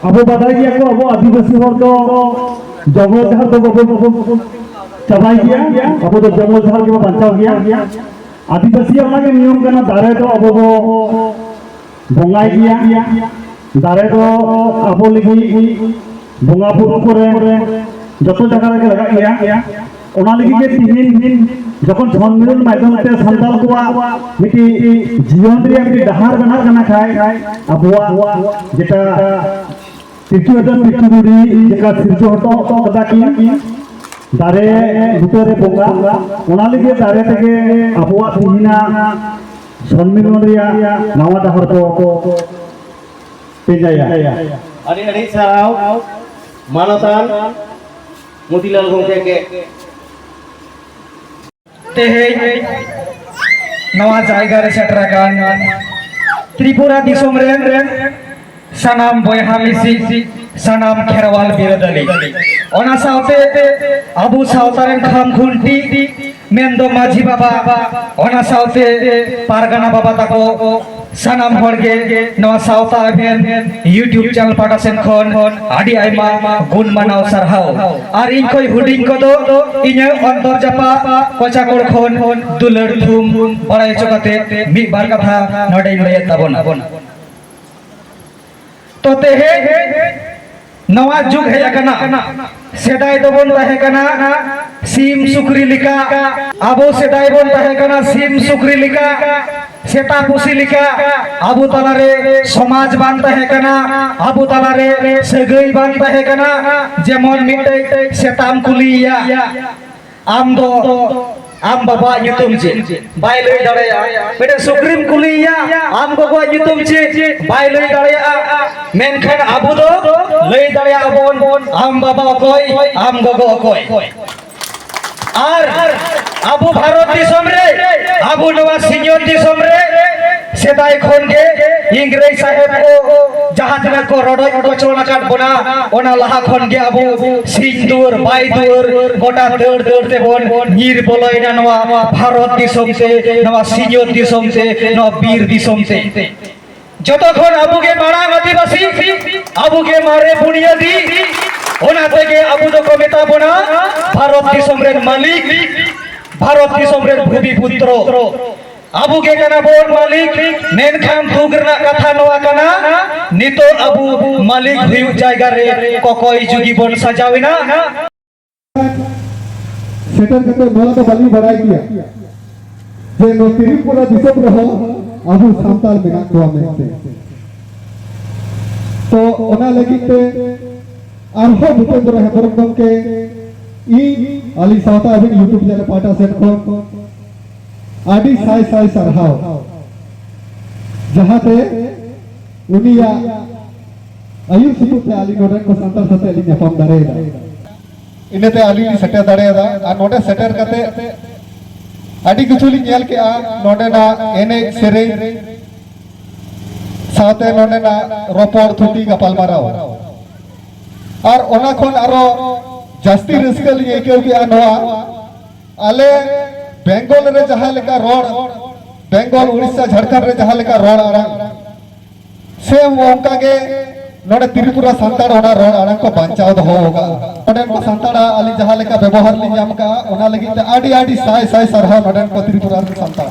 ᱟᱵᱚ ᱵᱟᱰᱟᱭ ᱜᱮᱭᱟ ᱠᱚ, ᱟᱵᱚ ᱟᱹᱫᱤᱵᱟᱹᱥᱤ ᱦᱚᱲ ᱫᱚ ᱡᱚᱝᱜᱚᱞ ᱡᱟᱦᱟᱸ ᱫᱚ ᱵᱟᱵᱚ ᱪᱟᱵᱟᱭ ᱜᱮᱭᱟ, ᱟᱵᱚ ᱫᱚ ᱡᱚᱝᱜᱚᱞ ᱡᱟᱦᱟᱸ ᱜᱮᱵᱚ ᱵᱟᱧᱪᱟᱣ ᱜᱮᱭᱟ᱾ ᱟᱹᱫᱤᱵᱟᱹᱥᱤᱭᱟᱜ ᱚᱱᱟᱜᱮ ᱱᱤᱭᱚᱢ ᱠᱟᱱᱟ, ᱫᱟᱨᱮ ᱫᱚ ᱟᱵᱚ ᱵᱚ ᱵᱚᱸᱜᱟᱭ ᱜᱮᱭᱟ᱾ ᱫᱟᱨᱮ ᱫᱚ ᱟᱵᱚ ᱞᱟᱹᱜᱤᱫ ᱵᱚᱸᱜᱟ ᱵᱩᱨᱩ ᱠᱚᱨᱮ ᱡᱚᱛᱚ ᱡᱟᱭᱜᱟ ᱨᱮᱜᱮ ᱞᱟᱜᱟᱜ ᱜᱮᱭᱟ᱾ ᱚᱱᱟ ᱞᱟᱹᱜᱤᱫ ᱜᱮ ᱛᱤᱦᱤᱧ ᱡᱚᱠᱷᱚᱱ ᱥᱚᱱᱢᱮᱞᱚᱱ ᱢᱟᱫᱽᱫᱷᱚᱢ ᱛᱮ ᱥᱟᱱᱛᱟᱲ ᱠᱚᱣᱟᱜ ᱢᱤᱫᱴᱤᱡ ᱡᱤᱭᱚᱱ ᱨᱮᱭᱟᱜ ᱢᱤᱫᱴᱤᱡ ᱰᱟᱦᱟᱨ ᱵᱮᱱᱟᱜ ᱠᱟᱱᱟ ᱠᱷᱟᱡ, ᱟᱵᱚᱣᱟᱜ ᱡᱮᱴᱟ ᱯᱤᱞᱪᱩ ᱦᱟᱲᱟᱢ ᱯᱤᱞᱪᱩ ᱵᱩᱲᱦᱤ ᱡᱮᱴᱟ ᱥᱤᱨᱡᱟᱹ ᱦᱚᱴᱚ ᱠᱟᱫᱟ ᱠᱤᱱ, ᱫᱟᱨᱮ ᱵᱩᱴᱟᱹ ᱨᱮ ᱵᱚᱸᱜᱟ, ᱚᱱᱟ ᱞᱟᱹᱜᱤᱫ ᱫᱟᱨᱮ ᱛᱮᱜᱮ ᱟᱵᱚᱣᱟᱜ ᱛᱤᱦᱤᱧᱟᱜ ᱥᱚᱱᱢᱮᱞᱚᱱ ᱨᱮᱭᱟᱜ ᱱᱟᱣᱟ ᱰᱟᱦᱟᱨ ᱫᱚ ᱯᱟᱸᱡᱟᱭᱟ᱾ ᱟᱹᱰᱤ ᱟᱹᱰᱤ ᱥᱟᱨᱦᱟᱣ᱾ ᱢᱟᱱᱚᱛᱟᱱ ᱢᱚᱛᱤᱞᱟᱞ ᱜᱚᱢᱠᱮ ᱜᱮ᱾ ᱛᱮᱦᱮᱧ ᱱᱚᱣᱟ ᱡᱟᱭᱜᱟ ᱨᱮ ᱥᱮᱴᱮᱨ ᱟᱠᱟᱱ ᱛᱨᱤᱯᱩᱨᱟ ᱫᱤᱥᱚᱢ ᱨᱮᱱ ᱥᱟᱱᱟᱢ ᱵᱚᱭᱦᱟ ᱢᱤᱥᱤ, ᱥᱟᱱᱟᱢ ᱠᱷᱮᱨᱣᱟᱞ ᱵᱤᱨᱟᱹᱫᱟᱹᱞᱤ, ᱚᱱᱟ ᱥᱟᱶᱛᱮ ᱟᱵᱚ ᱥᱟᱶᱛᱟ ᱨᱮᱱ ᱠᱷᱟᱢ ᱠᱷᱩᱱᱴᱤ ᱢᱮᱱᱫᱚ ᱢᱟᱹᱡᱷᱤ ᱵᱟᱵᱟ, ᱚᱱᱟ ᱥᱟᱶᱛᱮ ᱯᱟᱨᱜᱟᱱᱟ ᱵᱟᱵᱟ ᱛᱟᱠᱚ, ᱥᱟᱱᱟᱢ ᱦᱚᱲ ᱜᱮ ᱱᱚᱣᱟ ᱥᱟᱶᱛᱟ ᱮᱵᱷᱮᱱ YouTube ᱪᱮᱱᱮᱞ ᱯᱟᱦᱴᱟ ᱥᱮᱱ ᱠᱷᱚᱱ ᱟᱹᱰᱤ ᱟᱭᱢᱟ ᱜᱩᱱ ᱢᱟᱱᱟᱣ ᱥᱟᱨᱦᱟᱣ᱾ ᱟᱨ ᱤᱧ ᱠᱷᱚᱱ ᱦᱩᱰᱤᱧ ᱠᱚᱫᱚ ᱤᱧᱟᱹᱜ ᱚᱱᱛᱚᱨ ᱡᱟᱯᱟᱜ ᱠᱚᱪᱟ ᱠᱚᱲ ᱠᱷᱚᱱ ᱫᱩᱞᱟᱹᱲ ᱛᱷᱩᱢ ᱵᱟᱲᱟᱭ ᱦᱚᱪᱚ ᱠᱟᱛᱮ ᱢᱤᱫ ᱵᱟᱨ ᱠᱟᱛᱷᱟ ᱱᱚᱰᱮᱧ ᱞᱟᱹᱭᱮᱫ ᱛᱟᱵᱚᱱᱟ᱾ ᱛᱚ ᱛᱮᱦᱮᱧ ᱱᱚᱣᱟ ᱡᱩᱜᱽ ᱦᱮᱡ ᱟᱠᱟᱱᱟ᱾ ᱥᱮᱫᱟᱭ ᱫᱚᱵᱚᱱ ᱛᱟᱦᱮᱸ ᱠᱟᱱᱟ ᱥᱤᱢ ᱥᱩᱠᱨᱤ ᱞᱮᱠᱟ, ᱟᱵᱚ ᱥᱮᱫᱟᱭ ᱵᱚᱱ ᱛᱟᱦᱮᱸ ᱠᱟᱱᱟ ᱥᱤᱢ ᱥᱩᱠᱨᱤ ᱞᱮᱠᱟ, ᱥᱮᱛᱟ ᱯᱩᱥᱤ ᱞᱮᱠᱟ᱾ ᱟᱵᱚ ᱛᱟᱞᱟᱨᱮ ᱥᱚᱢᱟᱡᱽ ᱵᱟᱝ ᱛᱟᱦᱮᱸ ᱠᱟᱱᱟ, ᱟᱵᱚ ᱛᱟᱞᱟᱨᱮ ᱥᱟᱹᱜᱟᱹᱭ ᱵᱟᱝ ᱛᱟᱦᱮᱸ ᱠᱟᱱᱟ᱾ ᱡᱮᱢᱚᱱ ᱢᱤᱫᱴᱮᱡ ᱥᱮᱛᱟᱢ ᱠᱩᱞᱤᱭᱮᱭᱟ, ᱟᱢ ᱫᱚ ᱟᱢ ᱵᱟᱵᱟᱣᱟᱜ ᱧᱩᱛᱩᱢ ᱪᱮᱫ? ᱵᱟᱭ ᱞᱟᱹᱭ ᱫᱟᱲᱮᱭᱟᱜᱼᱟ᱾ ᱢᱤᱫᱴᱮᱱ ᱥᱩᱠᱨᱤᱢ ᱠᱩᱞᱤᱭᱮᱭᱟ, ᱟᱢ ᱜᱚᱜᱚᱣᱟᱜ ᱧᱩᱛᱩᱢ ᱪᱮᱫ? ᱵᱟᱭ ᱞᱟᱹᱭ ᱫᱟᱲᱮᱭᱟᱜᱼᱟ᱾ ᱢᱮᱱᱠᱷᱟᱱ ᱟᱵᱚ ᱫᱚ ᱞᱟᱹᱭ ᱫᱟᱲᱮᱭᱟᱜᱼᱟ ᱵᱚᱱ, ᱟᱢ ᱵᱟᱵᱟ ᱚᱠᱚᱭ, ᱟᱢ ᱜᱚᱜᱚ ᱚᱠᱚᱭ᱾ ᱟᱨ ᱟᱵᱚ ᱵᱷᱟᱨᱚᱛ ᱫᱤᱥᱚᱢ ᱨᱮ, ᱟᱵᱚ ᱱᱚᱣᱟ ᱥᱤᱧᱚᱛ ᱫᱤᱥᱚᱢ ᱨᱮ ᱥᱮᱫᱟᱭ ᱠᱷᱚᱱ ᱜᱮ ᱤᱝᱨᱮᱡᱽ ᱥᱟᱦᱮᱵ ᱠᱚ ᱡᱟᱦᱟᱸ ᱛᱤᱱᱟᱹᱜ ᱠᱚ ᱨᱚᱰᱚᱡ ᱠᱚᱪᱞᱚᱱ ᱟᱠᱟᱫ ᱵᱚᱱᱟ, ᱚᱱᱟ ᱞᱟᱦᱟ ᱠᱷᱚᱱ ᱜᱮ ᱟᱵᱚ ᱥᱤᱧ ᱫᱩᱣᱟᱹᱨ ᱵᱟᱭ ᱫᱩᱣᱟᱹᱨ ᱜᱚᱴᱟ ᱫᱟᱹᱲ ᱫᱟᱹᱲ ᱛᱮᱵᱚᱱ ᱧᱤᱨ ᱵᱚᱞᱚᱭᱮᱱᱟ ᱱᱚᱣᱟ ᱵᱷᱟᱨᱚᱛ ᱫᱤᱥᱚᱢ ᱛᱮ, ᱱᱚᱣᱟ ᱥᱤᱧᱚᱛ ᱫᱤᱥᱚᱢ ᱛᱮ, ᱱᱚᱣᱟ ᱵᱤᱨ ᱫᱤᱥᱚᱢ ᱛᱮ᱾ ᱡᱚᱛᱚ ᱠᱷᱚᱱ ᱟᱵᱚ ᱜᱮ ᱢᱟᱲᱟᱝ ᱟᱹᱫᱤᱵᱟᱹᱥᱤ, ᱟᱵᱚ ᱜᱮ ᱢᱟᱨᱮ ᱵᱩᱱᱤᱭᱟᱹᱫᱤ᱾ ᱚᱱᱟ ᱛᱮᱜᱮ ᱟᱵᱚ ᱫᱚᱠᱚ ᱢᱮᱛᱟ ᱵᱚᱱᱟ ᱵᱷᱟᱨᱚᱛ ᱫᱤᱥᱚᱢ ᱨᱮᱱ ᱢᱟᱹᱞᱤᱠ, ᱵᱷᱟᱨᱚᱛ ᱫᱤᱥᱚᱢ ᱨᱮᱱ ᱵᱷᱩᱢᱤ ᱯᱩᱛᱨᱚ᱾ ᱟᱵᱚ ᱜᱮ ᱠᱟᱱᱟ ᱵᱚᱱ ᱢᱟᱹᱞᱤᱠ, ᱢᱮᱱᱠᱷᱟᱱ ᱫᱩᱠ ᱨᱮᱱᱟᱜ ᱠᱟᱛᱷᱟ ᱱᱚᱣᱟ ᱠᱟᱱᱟ, ᱱᱤᱛᱚᱜ ᱟᱵᱚ ᱢᱟᱹᱞᱤᱠ ᱦᱩᱭᱩᱜ ᱡᱟᱭᱜᱟ ᱨᱮ ᱠᱚᱠᱚᱭ ᱡᱩᱜᱤ ᱵᱚᱱ ᱥᱟᱡᱟᱣ ᱮᱱᱟ᱾ ᱥᱮᱴᱮᱨ ᱠᱟᱛᱮ ᱱᱚᱣᱟ ᱫᱚ ᱵᱟᱹᱞᱤᱧ ᱵᱟᱲᱟᱭ ᱠᱮᱭᱟ ᱡᱮ ᱱᱚᱣᱟ ᱛᱨᱤᱯᱩᱨᱟ ᱫᱤᱥᱚᱢ ᱨᱮᱦᱚᱸ ᱟᱵᱚ ᱥᱟᱱᱛᱟᱲ ᱢᱮᱱᱟᱜ ᱠᱚᱣᱟ ᱢᱮᱱᱛᱮ᱾ ᱛᱚ ᱚᱱᱟ ᱞᱟᱹᱜᱤᱫ ᱛᱮ ᱟᱨᱦᱚᱸ ᱵᱷᱩᱯᱮᱱᱫᱨᱚ ᱦᱮᱢᱵᱨᱚᱢ ᱜᱚᱢᱠᱮ, ᱤᱧ ᱟᱹᱞᱤᱧ ᱥᱟᱶᱛᱟ ᱟᱹᱵᱤᱱ YouTube ᱪᱮᱱᱮᱞ ᱯᱟᱦᱴᱟ ᱥᱮᱫ ᱠᱷᱚᱱ ᱟᱹᱰᱤ ᱥᱟᱭ ᱥᱟᱭ ᱥᱟᱨᱦᱟᱣ, ᱡᱟᱦᱟᱸᱛᱮ ᱩᱱᱤᱭᱟᱜ ᱟᱹᱭᱩᱨ ᱥᱩᱛᱩᱜ ᱛᱮ ᱟᱹᱞᱤᱧ ᱱᱚᱰᱮᱱ ᱠᱚ ᱥᱟᱱᱛᱟᱲ ᱥᱟᱛᱮ ᱞᱤᱧ ᱧᱟᱯᱟᱢ ᱫᱟᱲᱮᱭᱟᱫᱟ᱾ ᱤᱱᱟᱹᱛᱮ ᱟᱹᱞᱤᱧ ᱞᱤᱧ ᱥᱮᱴᱮᱨ ᱫᱟᱲᱮᱭᱟᱫᱟ᱾ ᱟᱨ ᱱᱚᱰᱮ ᱥᱮᱴᱮᱨ ᱠᱟᱛᱮ ᱟᱹᱰᱤ ᱠᱤᱪᱷᱩ ᱞᱤᱧ ᱧᱮᱞ ᱠᱮᱜᱼᱟ, ᱱᱚᱰᱮᱱᱟᱜ ᱮᱱᱮᱡ ᱥᱮᱨᱮᱧ ᱥᱟᱶᱛᱮ ᱱᱚᱰᱮᱱᱟᱜ ᱨᱚᱯᱚᱲ ᱛᱷᱩᱛᱤ ᱜᱟᱯᱟᱞᱢᱟᱨᱟᱣ᱾ ᱟᱨ ᱚᱱᱟ ᱠᱷᱚᱱ ᱟᱨᱚ ᱡᱟᱹᱥᱛᱤ ᱨᱟᱹᱥᱠᱟᱹ ᱞᱤᱧ ᱟᱹᱭᱠᱟᱹᱣ ᱠᱮᱜᱼᱟ ᱱᱚᱣᱟ, ᱟᱞᱮ ᱵᱮᱝᱜᱚᱞ ᱨᱮ ᱡᱟᱦᱟᱸ ᱞᱮᱠᱟ ᱨᱚᱲ, ᱵᱮᱝᱜᱚᱞ, ᱩᱲᱤᱥᱥᱟ, ᱡᱷᱟᱲᱠᱷᱚᱸᱰ ᱨᱮ ᱡᱟᱦᱟᱸ ᱞᱮᱠᱟ ᱨᱚᱲ ᱟᱲᱟᱝ, ᱥᱮ ᱚᱱᱠᱟ ᱜᱮ ᱱᱚᱰᱮ ᱛᱨᱤᱯᱩᱨᱟ ᱥᱟᱱᱛᱟᱲ ᱚᱱᱟ ᱨᱚᱲ ᱟᱲᱟᱝ ᱠᱚ ᱵᱟᱧᱪᱟᱣ ᱫᱚᱦᱚ ᱟᱠᱟᱫᱼᱟ᱾ ᱱᱚᱰᱮᱱ ᱠᱚ ᱥᱟᱱᱛᱟᱲᱟᱜ ᱟᱹᱞᱤᱧ ᱡᱟᱦᱟᱸ ᱞᱮᱠᱟ ᱵᱮᱵᱚᱦᱟᱨ ᱞᱤᱧ ᱧᱟᱢ ᱠᱟᱜᱼᱟ, ᱚᱱᱟ ᱞᱟᱹᱜᱤᱫ ᱛᱮ ᱟᱹᱰᱤ ᱟᱹᱰᱤ ᱥᱟᱭ ᱥᱟᱭ ᱥᱟᱨᱦᱟᱣ ᱱᱚᱰᱮᱱ ᱠᱚ ᱛᱨᱤᱯᱩᱨᱟ ᱨᱮᱱ ᱥᱟᱱᱛᱟᱲ᱾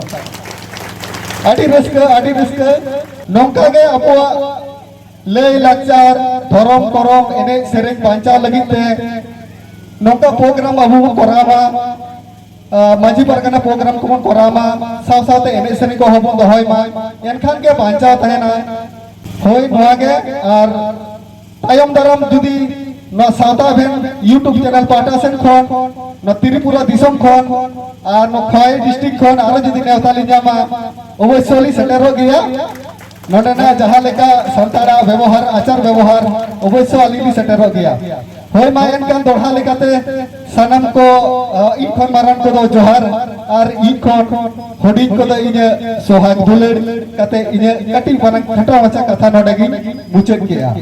ᱟᱹᱰᱤ ᱨᱟᱹᱥᱠᱟᱹ, ᱟᱹᱰᱤ ᱨᱟᱹᱥᱠᱟᱹ᱾ ᱱᱚᱝᱠᱟ ᱜᱮ ᱟᱵᱚᱣᱟᱜ ᱞᱟᱹᱭ ᱞᱟᱠᱪᱟᱨ, ᱫᱷᱚᱨᱚᱢ ᱠᱚᱨᱚᱢ, ᱮᱱᱮᱡ ᱥᱮᱨᱮᱧ ᱵᱟᱧᱪᱟᱣ ᱞᱟᱹᱜᱤᱫ ᱛᱮ ᱱᱚᱝᱠᱟ ᱯᱨᱳᱜᱨᱟᱢ ᱟᱵᱚ ᱵᱚᱱ ᱠᱚᱨᱟᱣ ᱢᱟ, ᱟ, ᱢᱟᱹᱡᱷᱤ ᱯᱟᱨᱜᱟᱱᱟ ᱯᱨᱳᱜᱨᱟᱢ ᱠᱚᱵᱚᱱ ᱠᱚᱨᱟᱣ ᱢᱟ, ᱥᱟᱶ ᱥᱟᱶᱛᱮ ᱮᱱᱮᱡ ᱥᱮᱨᱮᱧ ᱠᱚᱦᱚᱸ ᱵᱚᱱ ᱫᱚᱦᱚᱭ ᱢᱟ, ᱮᱱᱠᱷᱟᱱ ᱜᱮ ᱵᱟᱧᱪᱟᱣ ᱛᱟᱦᱮᱱᱟ᱾ ᱦᱳᱭ, ᱱᱚᱣᱟ ᱜᱮ᱾ ᱟᱨ ᱛᱟᱭᱚᱢ ᱫᱟᱨᱟᱢ ᱡᱩᱫᱤ ᱱᱚᱣᱟ ᱥᱟᱶᱛᱟ ᱮᱵᱷᱮᱱ YouTube ᱪᱮᱱᱮᱞ ᱯᱟᱦᱴᱟ ᱥᱮᱱ ᱠᱷᱚᱱ, ᱱᱚᱣᱟ ᱛᱨᱤᱯᱩᱨᱟ ᱫᱤᱥᱚᱢ ᱠᱷᱚᱱ ᱟᱨ ᱱᱚᱣᱟ ᱠᱷᱚᱣᱟᱭ ᱰᱤᱥᱴᱨᱤᱠᱴ ᱠᱷᱚᱱ ᱟᱨᱚ ᱡᱩᱫᱤ ᱱᱮᱣᱛᱟ ᱞᱤᱧ ᱧᱟᱢᱟ, ᱚᱵᱚᱥᱥᱳᱭ ᱞᱤᱧ ᱥᱮᱴᱮᱨᱚᱜ ᱜᱮᱭᱟ᱾ ᱱᱚᱰᱮᱱᱟᱜ ᱡᱟᱦᱟᱸ ᱞᱮᱠᱟ ᱥᱟᱱᱛᱟᱲᱟᱜ ᱵᱮᱵᱚᱦᱟᱨ, ᱟᱪᱟᱨ ᱵᱮᱵᱚᱦᱟᱨ, ᱚᱵᱚᱥᱥᱳᱭ ᱟᱹᱞᱤᱧ ᱞᱤᱧ ᱥᱮᱴᱮᱨᱚᱜ ᱜᱮᱭᱟ᱾ ᱦᱳᱭ, ᱢᱟ ᱮᱱᱠᱷᱟᱱ ᱫᱚᱦᱲᱟ ᱞᱮᱠᱟᱛᱮ ᱥᱟᱱᱟᱢ ᱠᱚ, ᱟ, ᱤᱧ ᱠᱷᱚᱱ ᱢᱟᱨᱟᱝ ᱠᱚᱫᱚ ᱡᱚᱦᱟᱨ, ᱟᱨ ᱤᱧ ᱠᱷᱚᱱ ᱦᱩᱰᱤᱧ ᱠᱚᱫᱚ ᱤᱧᱟᱹᱜ ᱥᱚᱦᱟᱜ ᱫᱩᱞᱟᱹᱲ ᱠᱟᱛᱮ ᱤᱧᱟᱹᱜ ᱠᱟᱹᱴᱤᱡ ᱢᱟᱨᱟᱝ ᱠᱷᱟᱴᱚ ᱢᱟᱪᱷᱟ ᱠᱟᱛᱷᱟ ᱱᱚᱰᱮ ᱜᱤᱧ ᱢᱩᱪᱟᱹᱫ ᱠᱮᱜᱼᱟ᱾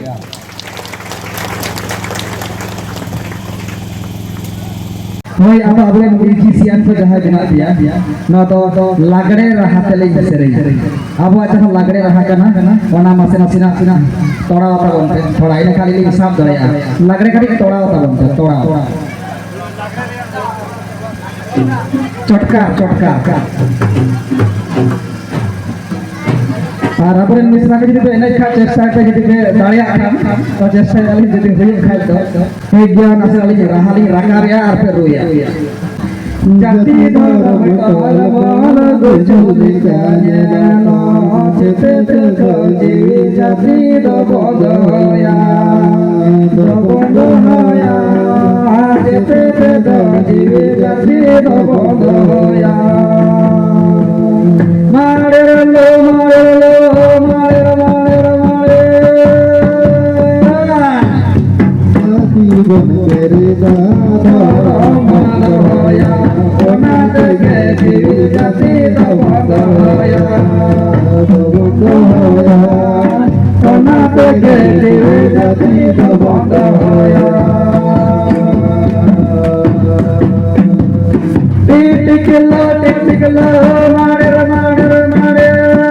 ᱦᱳᱭ, ᱟᱫᱚ ᱟᱵᱚᱨᱮᱱ musician ᱠᱚ ᱡᱟᱦᱟᱸᱭ ᱢᱮᱱᱟᱜ ᱯᱮᱭᱟ, ᱱᱚᱣᱟ ᱫᱚ ᱞᱟᱜᱽᱲᱮ ᱨᱟᱦᱟ ᱛᱮᱞᱤᱧ ᱥᱮᱨᱮᱧᱟ᱾ ᱟᱵᱚᱣᱟᱜ ᱡᱟᱦᱟᱸ ᱞᱟᱜᱽᱲᱮ ᱨᱟᱦᱟ ᱠᱟᱱᱟ, ᱚᱱᱟ ᱢᱟᱥᱮ ᱱᱟᱥᱮᱱᱟᱜ ᱛᱚᱲᱟᱣ ᱛᱟᱵᱚᱱ ᱯᱮ, ᱛᱷᱚᱲᱟ, ᱤᱱᱟᱹ ᱠᱷᱟᱱ ᱞᱤᱧ ᱥᱟᱵ ᱫᱟᱲᱮᱭᱟᱜᱼᱟ᱾ ᱞᱟᱜᱽᱲᱮ ᱠᱟᱹᱴᱤᱡ ᱛᱚᱲᱟᱣ ᱛᱟᱵᱚᱱ ᱯᱮ, ᱛᱚᱲᱟᱣ᱾ ᱪᱚᱴᱠᱟ, ᱪᱚᱴᱠᱟ᱾ ᱟᱨ ᱟᱵᱚᱨᱮᱱ ᱢᱤᱥᱨᱟ ᱠᱚ ᱡᱩᱫᱤ ᱯᱮ ᱮᱱᱮᱡ ᱠᱷᱟᱱ, ᱪᱮᱥᱴᱟᱭ ᱯᱮ, ᱡᱩᱫᱤ ᱯᱮ ᱫᱟᱲᱮᱭᱟᱜ ᱠᱷᱟᱱ, ᱛᱚ ᱪᱮᱥᱴᱟᱭᱟᱞᱤᱧ, ᱡᱩᱫᱤ ᱦᱩᱭᱩᱜ ᱠᱷᱟᱱ ᱫᱚ᱾ ᱴᱷᱤᱠ ᱜᱮᱭᱟ, ᱱᱟᱥᱮ ᱟᱹᱞᱤᱧ ᱨᱟᱦᱟ ᱞᱤᱧ ᱨᱟᱠᱟᱵᱮᱜᱼᱟ ᱟᱨ ᱯᱮ ᱨᱩᱭᱟ᱾ ᱡᱟᱹᱛᱤ ᱫᱷᱚᱨᱚᱢ ᱠᱚᱞ ᱵᱚᱞ ᱜᱩᱡᱩᱜ ᱞᱮᱠᱟ ᱧᱮᱞᱚᱜ, ᱪᱮᱛᱮ ᱛᱮᱫᱚ ᱡᱤᱣᱤ ᱡᱟᱹᱛᱤ ᱫᱚ ᱵᱚᱱᱫᱚᱭᱟ, ᱫᱚ ᱵᱚᱱᱫᱚᱭᱟ, ᱪᱮᱛᱮ ᱛᱮᱫᱚ ᱡᱤᱣᱤ ᱡᱟᱹᱛᱤ ᱫᱚ ᱵᱚᱱᱫᱚᱭᱟ᱾ ᱢᱟᱲᱮ ᱨᱮ ᱞᱚ, ᱢᱟᱲᱮ ᱨᱮ ᱞᱚ, ᱢᱟᱲᱮ ᱨᱮ, ᱢᱟᱲᱮ ᱨᱮ, ᱢᱟᱲᱮ᱾ ᱚᱱᱟ ᱛᱮᱜᱮ ᱡᱤᱣᱤ ᱡᱟᱹᱛᱤ ᱫᱚᱵᱚᱱ ᱫᱚᱦᱚᱭᱟ᱾ ᱫᱚᱵᱚᱱ ᱫᱚᱦᱚᱭᱟ᱾ ᱚᱱᱟ ᱛᱮᱜᱮ ᱡᱤᱣᱤ ᱡᱟᱹᱛᱤ ᱫᱚᱵᱚᱱ ᱫᱚᱦᱚᱭᱟ᱾ ᱴᱤ ᱴᱤᱠᱞᱟᱹ, ᱴᱤ ᱴᱤᱠᱞᱟᱹ, ᱢᱟᱲᱮ ᱨᱮ, ᱢᱟᱲᱮ ᱨᱮ, ᱢᱟᱲᱮ ᱨᱮ᱾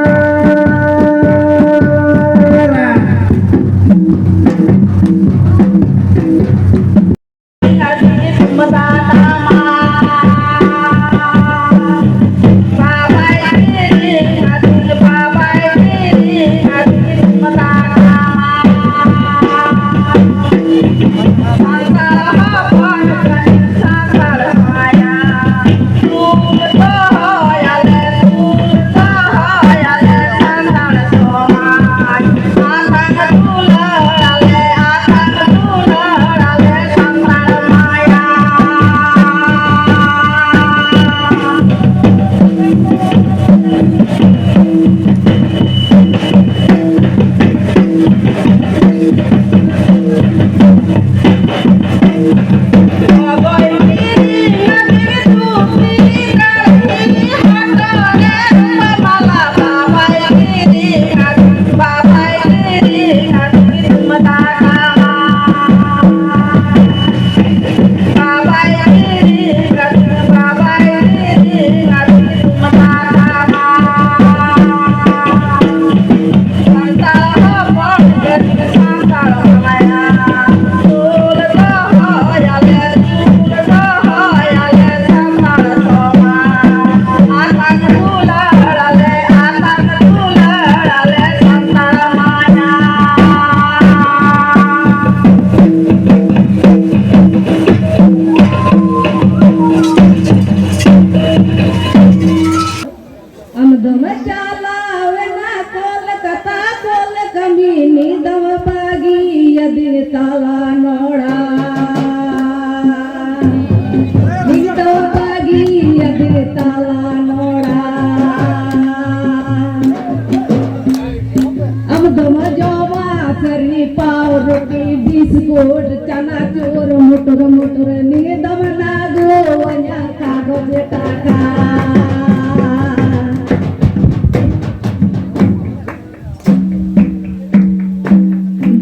ᱪᱩᱨ ᱢᱩᱴᱩᱨ ᱢᱩᱴᱩᱨ ᱱᱤᱭᱟᱹ ᱫᱚᱢ ᱟᱹᱜᱩᱣᱟᱹᱧᱟ ᱠᱟᱜᱚᱡᱽ ᱴᱟᱠᱟ᱾